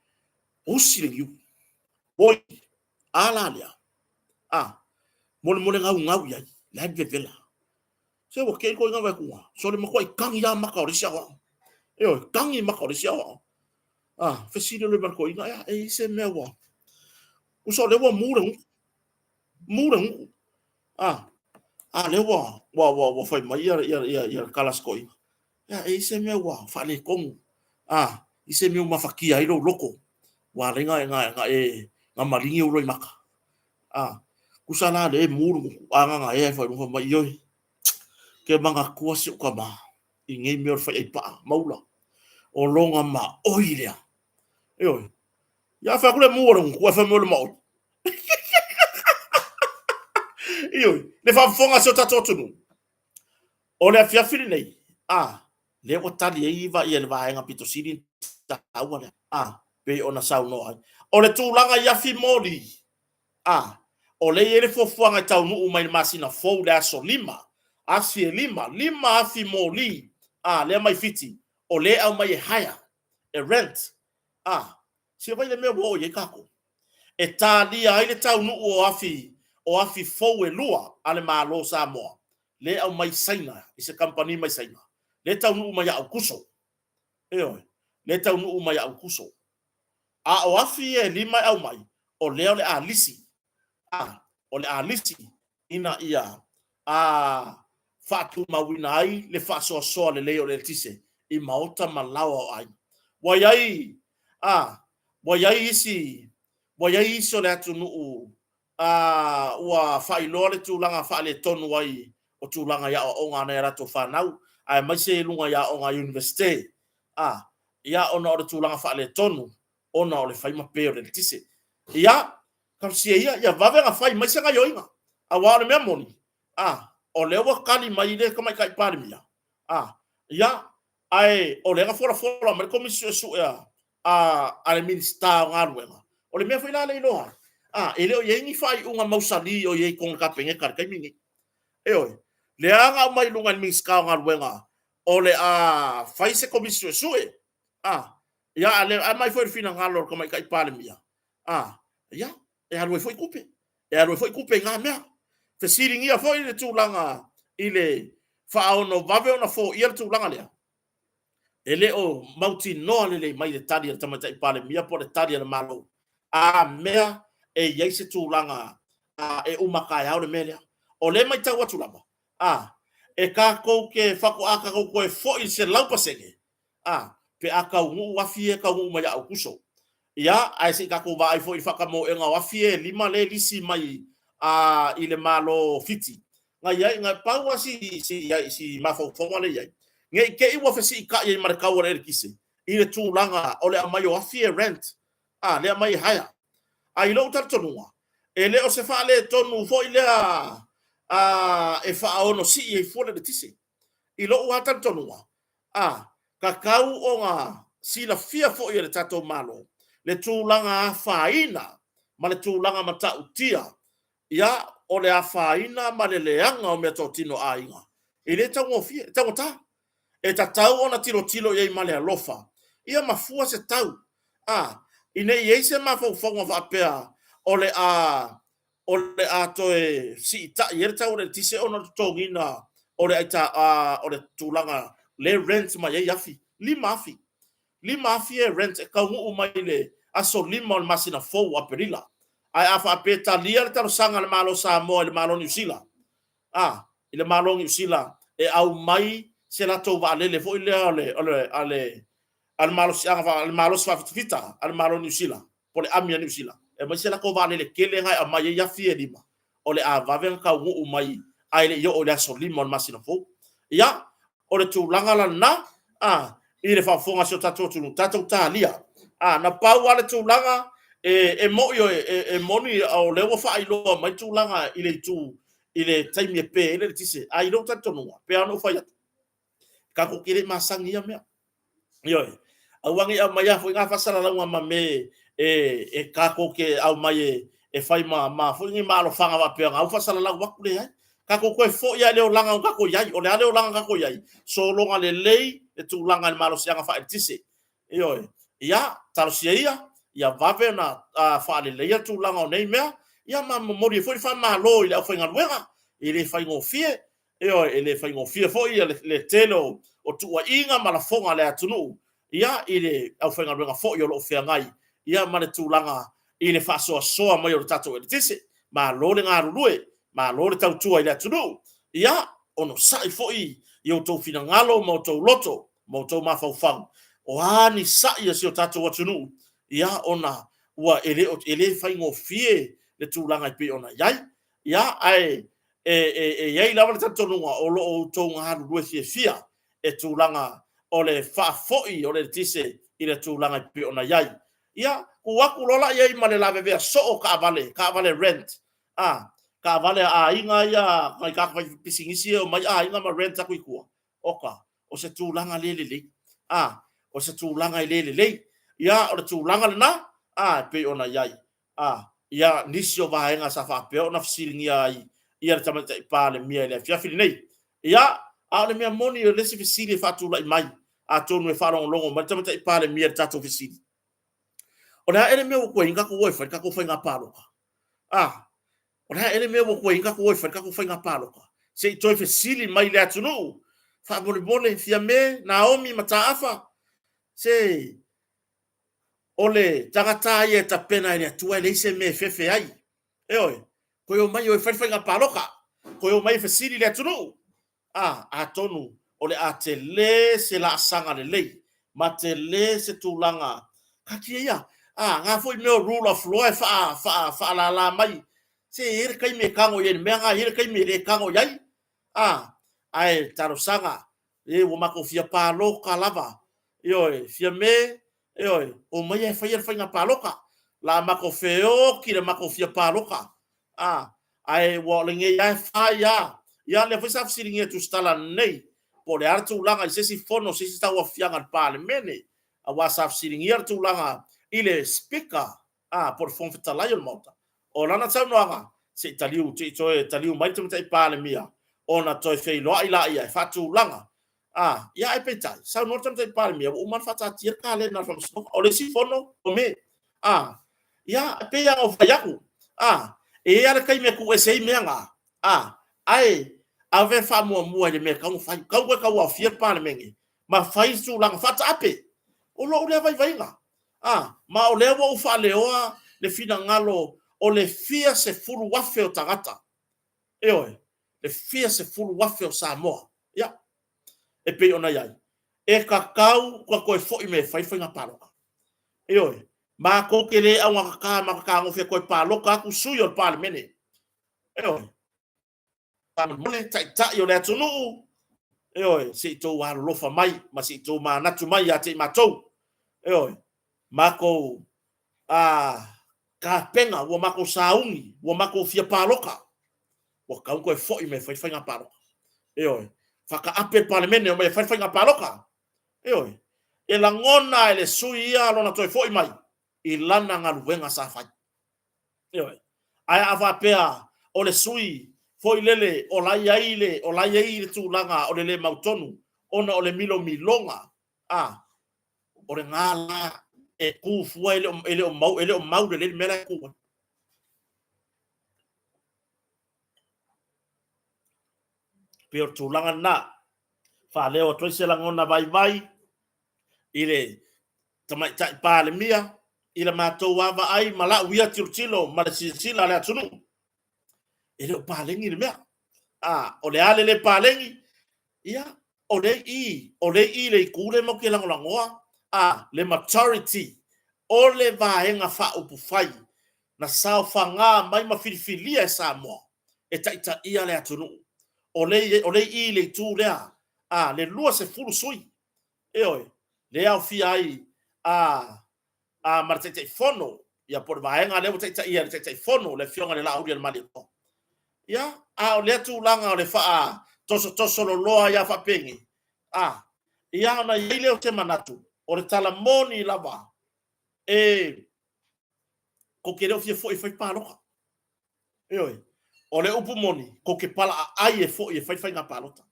Usi le niu. Oi, a la lea. A, mole mole gau gau iai, le ai vevela. Se ua kei koe ngā kuga. So le makuai kangi a maka o le isi ao. E oi, kangi maka o le isi ao. A, fesili le marko inga, ea, e ise mea ua. Uso le ua mu le nguku. Mu le nguku. A, a le ua, ua, ua, ua fai mai ia, ia, ia, ia kalasko inga. Ea, e ise mea ua whaale kongu. A, ise mea mafakia ai lou loko. Ua lenga e ngā, ngā e, ngā malingi ulo i maka. A, kusa la le mu le nguku. A ngā ngā e ai whai lunga mai ioi. Ke manga kua si uka ma. I ngei mea o le whai ai paa, maula. O longa ma oi lea. E oi. Ia whai kule mu o le nguku, e whai mo le ma oi. Ioe, le faafofoga a si o tatou atunuu, o le afiafi lenei, a, lea ua tali ai iva ia le vaega pito sili taua lea, a, pei ona saunoa ai. O le tulaga i afi moli, a, o lea e i ai le fuafuaga e taunuu mai le masina fou le aso 5, afi e 5, 5 afi moli, a, lea mai Fiti, o lea e aumai e hire, e rent, a, Sia vai le mea ua oo i ai kākou. E tālia ai le taunuu o afi, o afi fou e lua a le Malo o Samoa, le aumai Saina i se kamupani mai Saina, le taunuu mai ia Aukuso. Ioe, le taunuu mai ia Aukuso. A o afi ia e lima e aumai, o lea o le a lisi, a, o le a lisi ina ia a faatumauina ai le faasoasoa lelei o le eletise i maota ma laoa o aiga. Ua i ai, a, ua i ai isi, ua i ai isi o le atunuu a ua faailoa le tulaga faaletonu ai o tulaga i aoaoga a nai a latou fanau, aemaise i luga i aoga Iunivesite, a, ia ona o le tulaga faaletonu ona o le fai ma pe o le eletise. Ia, talosia ia, ia vave ona fai mai se gaioiga. Aua o le mea moni, a, o lea ua tali mai le Tamaitai Palemia, a, ia, ae o lea na folafola mai le Komisi Suesue a, a, a le Minisita o Galuega. O le mea foi la lea e iloa ai, a, e le o i ai ni faaiuga mausali o i ai i totonu o le Kapeneta i le taimi lenei. Ioe, lea na aumai i luga e le Minisita o Galuega o le a fai se Komisi Suesue, a, ia, a le, aumai foi le finagalo o le Tamaitai Palemia, a, ia, e alu ai foi tupe, e alu ai foi tupe i na mea. Fesiligia foi le tulaga i le faaono vave ona foia le tulaga lea, e le o mautinoa lelei mai le tali a le Tamaitai Palemia po o le tali a le Malo, a mea e i ai se tulaga a, e uma taeao le mea lea. O lea e matau atu lava, a, e tatou te faatoa tatou toe foi i le 100%, a, pe a taunuu afi ia e taunuu mai ia Aukuso. Ia, ae se i tatou vaai foi i le faatamoega o afi ia e lima lea e lisi mai a, i le Malo o Fiti. Na i ai, na pau lava si, si, si mafaufauga lea i ai, ne i te i ua fesiitai ai ma le tau o le eletise i le tulaga o le aumai o afi e rent, a, le aumai e hire. A i lou talitonuga, e le o se faaletonu foi lea a, e faaono sii ai fua le eletise. I lou lava talitonuga, A, tatau ona silafia foi e le tatou Malo le tulaga afaina ma le tulaga matautia, ia, o le afaina ma le leaga o meatotino a aiga, e le taugofie, e taugata. E tatau ona tilotilo i ai ma le alofa, ia ma fua se tau, a, ina i ai se mafaufauga faapea o le a o le a toe siitai ai le tau o le eletise ona o le totogiina o le aita, a, o le tulaga le rent mai ai afi, 5,000. 5,000 e rent e taunuu mai i le aso 5 o le masina fou o Aperila. Ae a faapea e talia le talosaga a le Malo o Samoa i le Malo o Niu Sila, a, i le Malo o Niu Sila e aumai se latou vaalele foi lea o le, o le, a le, a le malosiaga, a le malosi faafitafita a le Malo o Niu Sila, po o le ami a Niu Sila, e aumai se latou vaalele tele na e aumai ai afi e lima, o le a vave ona taunuu mai ae le i oo i le aso 5 o le masina fou. Ia, o le tulaga la lena, a, i le faafofoga a si o tatou atunuu, tatou talia. A, na pau lava le tulaga e, e moi, e, e moni o lea ua faailoa mai tulaga i le itu i le taimi e pe ai le eletise. A i lou talitonuga, pei lava ona ou fai atu, tatou te le i masani i ia mea. Ioe. Aua ne i aumaia foi ngā faasalalauga ma me e, e kākou ke aumai e, e fai ma, ma foi ni maalofaga faapea ngā u faasalalau atu leai. Kākou toe foi lava i le olaga o kākou i ai. O le a le olaga kākou i ai? Sologa lelei le tulaga i le malosiaga faaeletise. Ioe. Ia, talosia ia, Ia vave ona faaleleia tulaga o nei mea, ia ma momoli ai foi le faamalo i le aufaigaluega. E le faigofie, ioe, e le faigofie foi le tele o tuuaiga ma lafoga a le atunuu ia i le aufaigaluega foi o lo o feagai ia ma le tulaga i le faasoasoa mai o le tatou eletise. Malo le galulue, malo le tautua i le atunuu. Ia onosai foi i outou finagalo ma outou loto ma outou mafaufau, o a ni sa'i a si o tatou atunuu, ia ona ua e le, e le faigofie le tulaga e pei ona i ai. Ia, ae e i ai lava le talitonuga o lo o outou galulue fiafia e tulaga o le faafoi o le eletise i le tulaga e pei ona i ai. Ia, tuu atu loa la i ai ma le lavevea soo o taavale, taavale rent, a, taavale a aiga ia, nai tagata faipisinisi ia e omai aiga ma rent atu i tua. Oka, o se tulaga le lelei. A, o se tulaga e le lelei. Ia, o le tulaga lena, a, e pei ona i ai. A, ia, nisi o vaega sa faapea ona fesiligia ai ia le Tamaitai Palemia i le afiafi lenei. Ia, a o le mea moni o le isi fesili e faatulai mai, atonu e faalogologo mai le Tamaitai Palemia i le tatou fesili, o le a ea le mea ua tuai ai ona tatou o e fai le tatou faiga palota? A, o le a ea le mea ua tuai ai ona tatou o e fai le tatou faiga palota? Se i toe fesili mai i le atunuu, faamolemole, Fiame, Naomi Mataafa, se o le tagata ia e tapena e le Atua e leai se mea e fefe ai. Ioe, toe omai o e fai le faiga palota, toe omai e fesili le atunuu. A, atonu o le a tele se laasaga lelei ma tele se tulaga taatia ia. A, na foi mea o rule of law e faa, faa, faalala mai. Se e i ai le taimi e tago i ai i le mea lena, e i ai le taimi e le tago i ai. A, ae talosaga, e ua matou fia palota lava. Ioe, Fiame, ioe, omaia e faia le faiga palota. La matou feoti le matou fia palota. A, ae ua o lenei lava e fai lava. Ia, lea foi sa fesiligia e Tusitala nei, po o le a le tulaga i se isi fono, se isi tauaofiaga a le Palemene, aua sa fesiligia le tulaga i le Speaker, a, po o le Fofoga Fetalai o le Maota. O lana saunoaga, se i taliu, se i toe taliu mai le Tamaitai Palemia ona toe feiloai laia e faatulaga. A, ia ae peitai, saunoa le Tamaitai Palemia ua uma ona faataatia le kalena a le Faamasinoga. O le isi fono o Me. A, ia, e pei lava ona ou fai atu, a, e i ai lava le taimi e tuu ese ai mea na, a, ae ave le faamuamua i le mea e tatau ona fai. Tau toe tauaofia le Palemene ma fai le tulaga faataape. O lou lea vaivaiga. A, ma o lea ua ou faaleoa le finagalo o le fia sefulu afe o tagata. Ioe, le fia sefulu afe o Samoa. Ia, e pei ona i ai, e tatau ona toe foi mai e fai le faiga palota. Ioe, matou te le augatata ma fetagofi e toe palota atu sui o le Palemene. Ioe, faamolemole taitai o le atunuu, ioe, se i tou alolofa mai ma se i tou manatu mai ia te i matou. Ioe, matou a tapena, ua matou sauni, ua matou fia palota, ua tatau ona toe foi mai e fai le faiga palota. Ioe, faataape le Palemene omai e fai le faiga palota. Ioe, e lagona e le sui ia lona toe foi mai i lana galuega sa fai. Ioe. Ae a faapea o le sui foi lele o la i ai le, o la i ai le tulaga o le le mautonu ona o le milomiloga, a, o lena la e tu fua e le o, e le o mau, e le o mau lelei le mea la e tu ai. Pei o le tulaga lena. Faaleo atu ai se lagona vaivai i le Tamaitai Palemia i le matou vaavaai ma la'u ia tilotilo ma le silasila a le atunuu, e le o paleni le mea. A, o le a le lē paleni? Ia, o lea i i, o lea i i le itu lea matou te lagolagoa, a, le majority o le Vaega Faaupufai na saofaga mai ma filifilia e Samoa e taitaia le atunuu. O lea, o lea i i le itu lea, a, le 20 sui, Ioe, lea e aofia ai a, a ma le Taitaifono, ia po o le vaega lea ua taitaia e le Taitaifono, le Afioga i le Laauli-a-le-Malietoa. Ia, a o lea tulaga o le faatosotoso loloa ia faapenei, a, ia ona i ai lea o se manatu, o le tala moni lava, e tou te le o fia foi e fai palota. Ioe, o le upu moni, tou te palaaai e foi e fai faiga palota.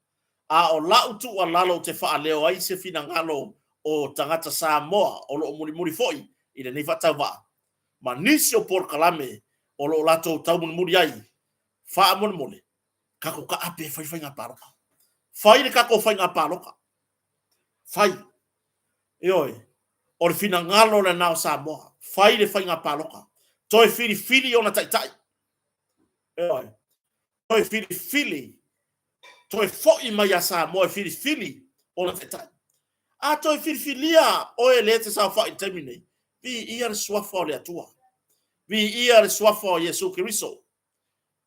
A o lau tuualalo ou te faaleo ai se finagalo o tagata Samoa o lo o mulimuli foi i lenei faatauvaa ma nisi o polokalame o lo o latou taumolimoli ai, faamolemole, tatou taape e fai faiga palota. Fai le tatou faiga palota. Fai. Ioe, o le finagalo lena o Samoa. Fai le faiga palota. Toe filifili ona taitai. Ioe, toe filifili, toe foi mai ia Samoa e filifili ona taitai. A toe filifilia oe lea e te saofai i le taimi nei, viia le suafa o le Atua. Viia le suafa o Iesu Keriso.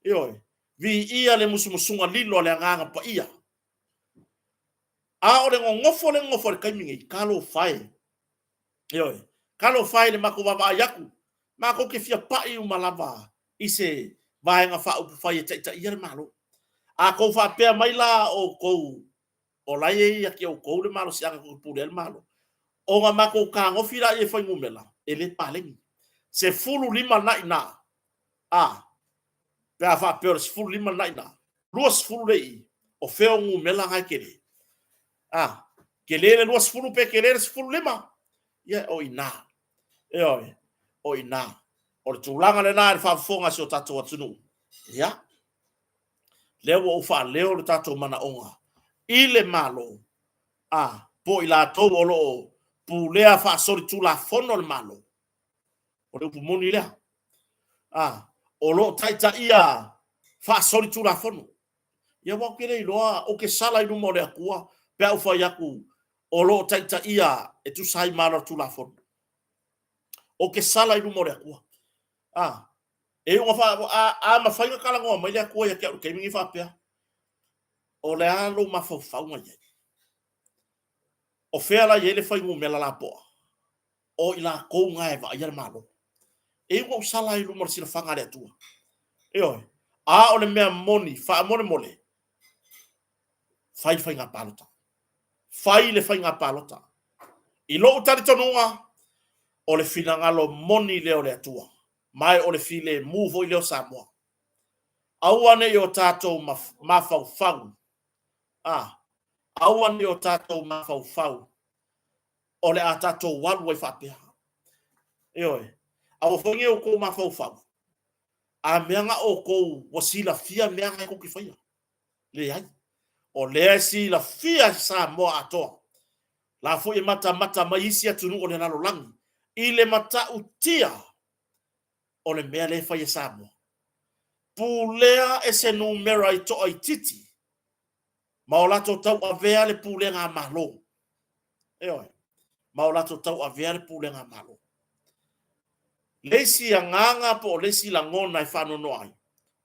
Ioe, viia le musumusuga lilo a le Agaga Paia. A o le gogofo le gogofo i le taimi nei, talofa e. Ioe, talofa e i le matou vaavaai atu, matou te fia pai uma lava i se Vaega Faaupufai e taitaia le Malo. A tou faapea mai la outou o la e i ai ia te outou le malosiaga tou te pulea le Malo, ona matou tagofi laia i fuainumera, e le paleni. 15 na i ina, a, pe a faapea o le 15 lena i ina, 20 lea i i, o fea o numera na e tele? A, tele le 20 pe tele le 15? Ia, o i ina. Ioe, o i ina. O le tulaga lena i le faafofoga a si o tatou atunuu. Ia, lea ua ou faaleo le tatou manaoga i le Malo, a, po o i latou o lo o pulea faasolitulafono le Malo. O le upu moni lea. A, o lo o taitaia faasolitulafono. Ia aua ou te le iloa, ou te sala i luma o le Atua pe a ou fai atu o lo o taitaia e tusa ai ma ala o le Tulafono. Ou te sala i luma o le Atua. A, e iu ina fa, a, a mafai ona talanoa mai le Atua ia te au i le taimi lenei faapea, o le a lou mafaufauga i ai? O fea la i ai le fuainumera lapoa? O i latou na e vaaia le Malo. E iu ina ou sala ai i luma o le silafaga a le Atua. Ioe. A o le mea moni, faamolemole, fai le faiga palota. Fai le faiga palota. I lou talitonuga, o le finagalo moni lea o le Atua, ma o le filemu foi lea o Samoa. Aua ne i o tatou mafaufau, a, aua ne i o tatou mafaufau o le a tatou alu ai faapea. Ioe, aua foi ne i outou mafaufau, a mea na outou ua silafia mea na e tou te faia. Leai. O lea e silafia e Samoa atoa, la foi e matamata mai isi atunuu o le lalolagi i le matautia o le mea lea e fai e Samoa. Pulea e se numera i toaitiiti ma o latou tauavea le pulega a Malo. Ioe. Ma o latou tauavea le pulega a Malo. Le isi agaga po o le isi lagona e faanoanoa ai,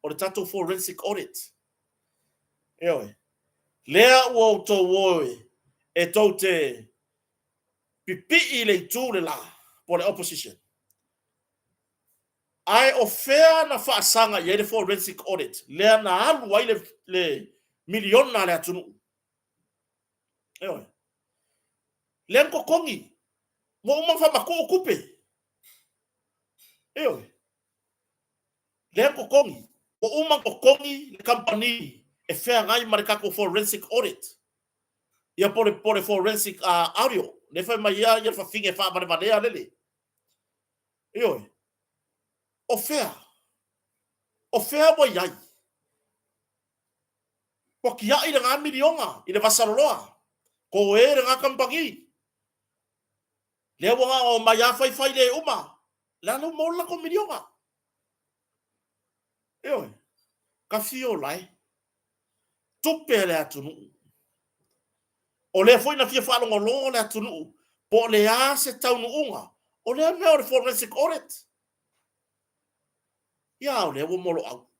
o le tatou forensic audit. Ioe. Lea ua outou o e tou te pipii i le itu le la, po o le opposition. Ae o fea na faasaga i ai le forensic audit lea na alu ai le miliona a le atunuu? Ioe. Lea na totogi. Ua uma ona faamatuu tupe. Ioe. Lea na totogi. Ua uma ona totogi le kamupani e feagai ma le tatou forensic audit. Ia po o le forensic audio. Lea fai mai ia le fafine faavalevalea lele. Ioe. O fea? O fea ua i ai? Ua tiai lena miliona i le vasaloloa. Toe lena kamupani. Lea ua na o omai lava faifai le uma. Le a le ua maua le latou miliona. Ioe. Tafiola e. Tupe a le atunuu. O lea foi na fia faalogologo le atunuu po o le a se taunuuga o lea mea o le forensic audit. Ia, o lea ua moloau.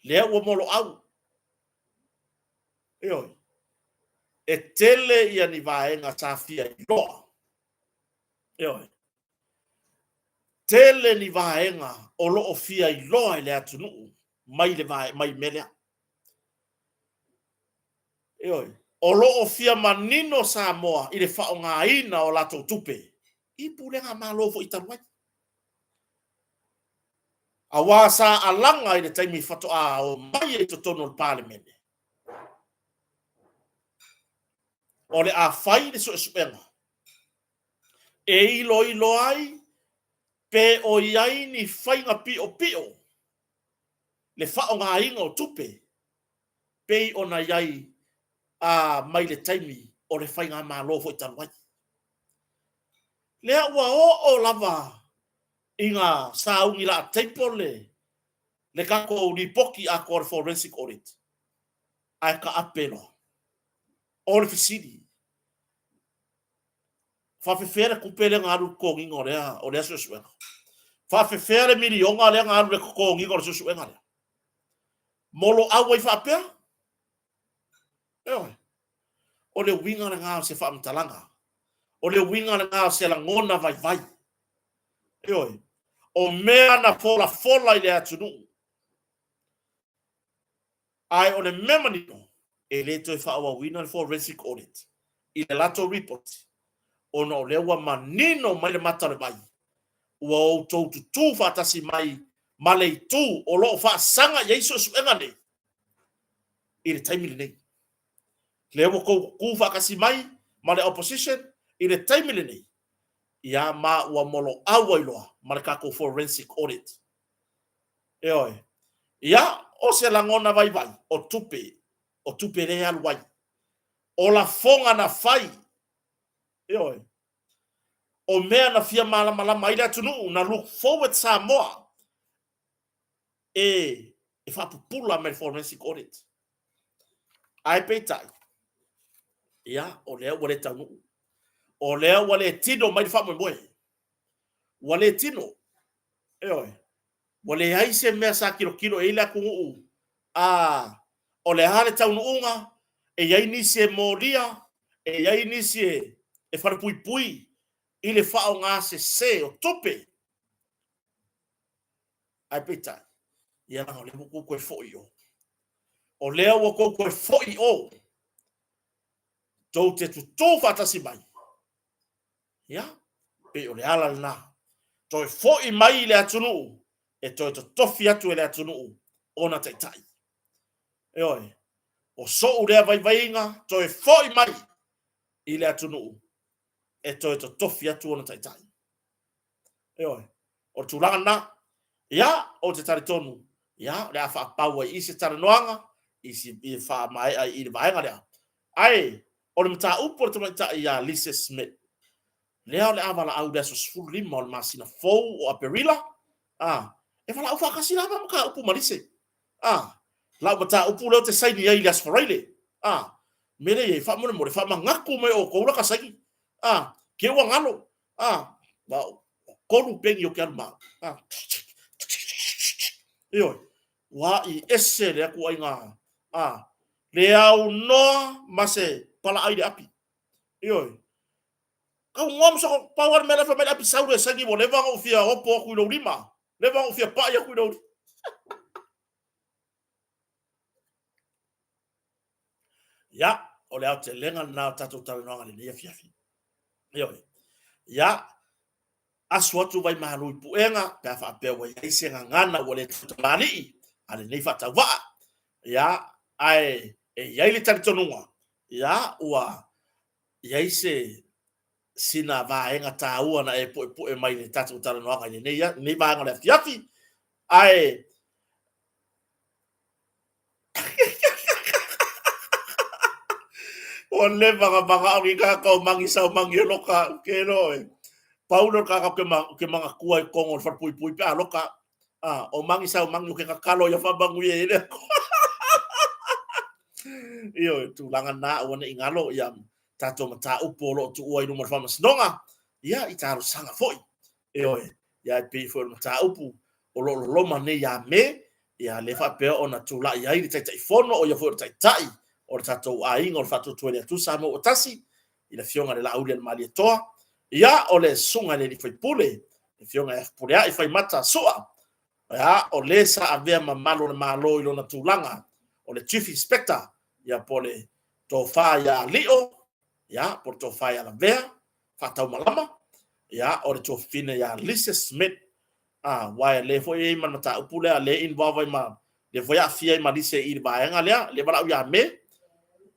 Lea ua moloau. Ioe. E tele ia ni vaega sa fia iloa. Ioe. Tele ni vaega o lo o fia iloa e le atunuu mai le vae, mai mea lea. Ioe. O lo o fia manino Samoa i le faaaogaina o latou tupe i pulega Malo foi talu ai. Aua sa alaga i le taimi faatoa omai ai i totonu o le Palemene, o le a fai le suesuega. E iloilo ai pe o i ai ni faiga piʻopiʻo le faaaogaina o tupe pei ona i ai a mai le taimi o le faigamalo foi talu ai. Lea ua oo lava ina sauni laataipo le le tatou lipoti atoa o le forensic audit, ae taape loa. O le fesili, faafefea le tupe lea na alu i le totogiina o lea, o lea suesuega? Faafefea le miliona lea na alu i le totogiina o le suesuega lea? Moloau ai faapea? Ioe. O le uiga lena o se faamatalaga. O le uiga lena o se lagona vaivai. Ioe. O mea na folafola i le atunuu. Ae o le mea manino, e le toe faaauauina le forensic audit i le latou report ona o lea ua manino mai le mata o le vai, ua outou tutū faatasi mai ma le itu o lo o faasaga i ai suesuega nei i le taimi lenei. Lea ua outou tutū faatasi mai ma le opposition i le taimi lenei, ia ma ua moloau ai loa ma le tatou forensic audit. Ioe. Ia, o se lagona vaivai, o tupe, o tupe lea e alu ai. O lafoga na fai, ioe, o mea na fia malamalama ai le atunuu, na look forward Samoa e, e faapupula mai le forensic audit. Ae peitai, ia, o lea ua le taunuu. O lea ua le tino mai le faamoemoe. Ua le tino. Ioe. Ua leai se mea sa tilotilo i ai le atunuu, a o le a le taunuuga, e i ai nisi e molia, e i ai nisi e falepuipui i le faaaoga sese o tupe. Ae peitai, ia leaga o lea ua outou toe foi i o. O lea ua outou toe foi i o, tou te tutū faatasi mai. Ia, pei o le ala lena. Toe foi mai i le atunuu e toe totofi atu e le atunuu ona taitai. Ioe, o so'u lea vaivaiga, toe foi mai i le atunuu e toe totofi atu ona taitai. Ioe, o le tulaga lena. Ia, ou te talitonu, ia, o le a faapau ai i se talanoaga, i si i faamaea i le vaega lea. Ae, o le mataupu a le tamaitai ia Lise Smith, lea o le a valaau i le aso 15 o le masina fou o Aperila, a, e valaau faatasi la ma mataupu ma Lise. A, lau mataupu lea ou te saini ai i le aso Faraile. A, mea lea e i ai, faamolemole, faamanatu mai e outou la ta saini. A, ke ua galo. A, ma tolu peni o ke alu ma au. A, ioe, ua i ese le atu aiga, a, le aunoa ma se palaai le api. Ioe, kau ngoa ma soko, pau lava le mea la e fai mai le api sau le saini ua leva ona ou fia opo atu i lou lima, leva ona ou fia pai atu i lou lima. Ia, o le aotelega lena o tatou talanoaga i lenei afiafi. Ioe. Ia, asu atu vaimalu i puega, pe a faapea ua i ai se gagana ua le tautamalii a lenei faatauvaa. Ia, ae e i ai le talitonuga, ia, ua i ai se sina vaega taua na e puepue mai i le tatou talanoaga i lenei, lenei vaega o le afiafi. Ae Ua leva na manao ni tagata o magi sau magi e loka ke lo e. Pau lea o le tagata ou te manatua i totonu o le falepuipui pe a loka au. A, o magi sau magi ou te tatalo ia faamanuia i ai le Atua. Ioe, tulaga na aua ne i galo ia tatou mataupu o lo o tuua i luma o le faamasinoga, ia i talosaga foi. Ioe, ia e pei foi o le mataupu o lo o loloma nei ia Me, ia lea faapea ona tulai ai le Taitaifono, o ia foi o le Taitai o le tatou aiga o le Faatuatua i le Atua Samoa ua tasi, i le Afioga i le Laaulialemalietoa, ia o le Susuga i le Alii Faipule, le Afioga ia Fepuleai Faimata Sua, ia o le sa avea mamalu o le Malo i lona tulaga o le Chief Inspector, ia po o le Tofa ia Lio, ia po o le Tofa ia Lavea, Faataumalama, ia o le tuafafine ia Lisa Smith, a, aua e le foi e i ai ma le mataupu lea, le involve ai ma, le foi aafia ai ma Lisa i le vaega lea, le valaau ia Me,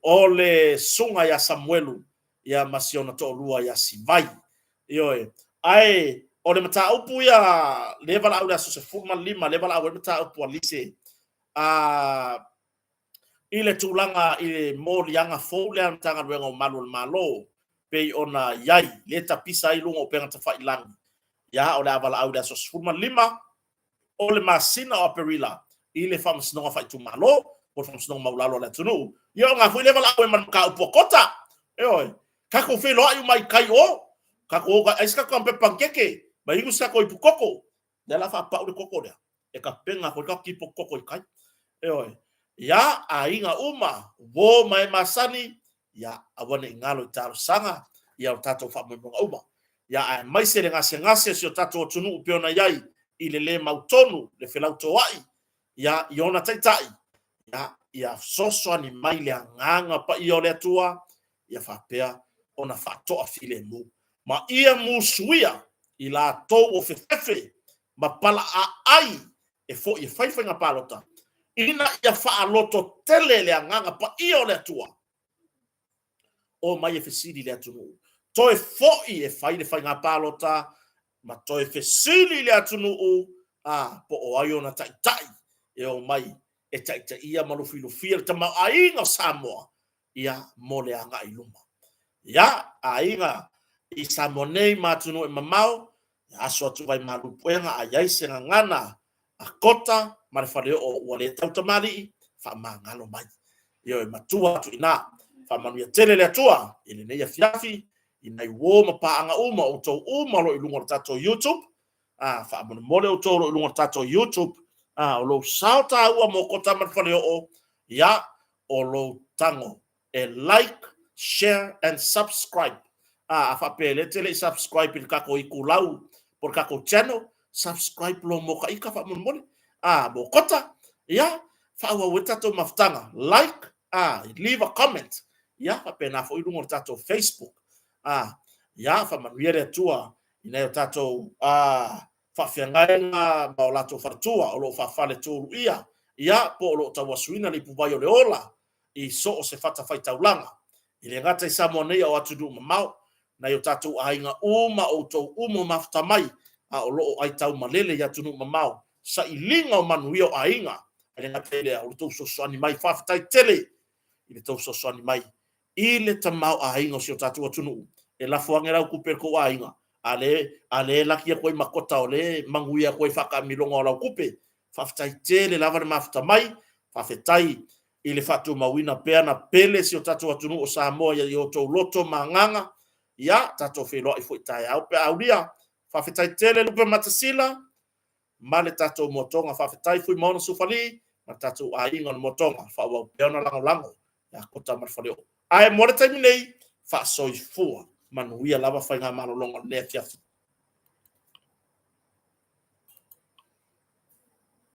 o le susuga ia Samuelu, ia ma si ona toalua ia Sivai. Ioe. Ae o le mataupu ia lea e valaau i le aso 15, lea e valaau ai le mataupu a Lise a i le tulaga i le moliaga fou lea a le Matagaluega o Malu o le Malo pei ona i ai, lea e tapisa ai luga o upega tafailagi, ia o le a valaau i le aso 15 o le masina o Aperila i le Faamasinoga Faaitumalo po o le Faamasinoga Maualalo a le atunuu. Ia o ga foi lea e valaau ai ma le mataupu a Kota. Ioe, tatou feiloai uma i tai o, tatou o ai se tatou taumafai panikeke ma inu se tatou ipu koko. Lea la faapau le koko lea e tapena atu ai le tatou tipoti koko i tai. Ioe, ia aiga uma, uo ma e masani, ia aua ne i galo i talosaga ia o tatou faamoemoega uma. Ia aemaise le gasegase o si o tatou atunuu pei ona i ai i le le mautonu, le felautoa'i, ia i ona taitai, ia ia fesoasoani mai le agaga paia o le Atua, ia faapea ona faatoafilemu ma ia musuia i latou o fefefe ma palaaai e foi e fai faiga palota, ina ia faalototele le agaga paia o le Atua. O mai e fesili le atunuu, toe foi e fai le faiga palota ma toe fesili le atunuu, a po o ai ona taitai e o mai e taitaia ma lufilufia le tamaoaiga o Samoa, ia, mo le agai i luma. Ia, aiga i Samoa nei ma atunuu e mamao, aso atu vai malu puega a i ai se gagana a Kota ma le faleoo ua le tau tamalii, faamagalo mai. Ioe, matua atu i ina. Faamanuia tele le Atua i lenei afiafi, i nai uo ma paaga uma, outou uma o lo o i luga o le tatou YouTube. A, faamolemole outou o lo o i luga o le tatou YouTube, a, o lou sao taua mo Kota ma le faleoo, ia, o lou tago e like, share and subscribe. A, a faapea lea te le i subscribe i le tatou itulau po o le tatou channel, subscribe loa mo ta ita faamolemole. A, mo Kota, ia, faaauau ai le tatou mafutaga. Like, a, leave a comment. Ia, faapena foi i luga o le tatou Facebook. A, ia, faamanuia le Atua i nai o tatou a, faafeagaiga ma o latou faletua o lo o faafaletuluia, ia, po o lo o tauasuina le ipuvai o le ola i so o se fatafaitaulaga, e le gata i Samoa nei a o atunuu mamao, nai o tatou aiga uma, outou uma o mafuta mai, a o lo o aitau malele i atunuu mamao, sailiga o manuia o aiga, e le gata i lea, o le tou fesoasoani mai, faafetai tele i le tou fesoasoani mai i le tamaoaiga o si o tatou atunuu, e lafo ane lau tupe i le tou aiga, a lea e laki atu ai ma kota o lea e manuia atu ai faataamiloga o lau tupe. Faafetai tele lava le mafuta mai, faafetai i le faatumauina pea na pele si o tatou atunuu o Samoa i outou loto ma agaga. Ia, tatou feiloai foi taeao pe a aulia. Faafetai tele Lupe Matasila ma le tatou Motoga. Faafetai Fuimaono Sufali ma le tatou aiga o le Motoga. Faaauau pea ona lagolago ia Kota ma le Faleoo. Ae mo le taimi nei, faasoifua manuia lava faigamalologa o lenei afiafi.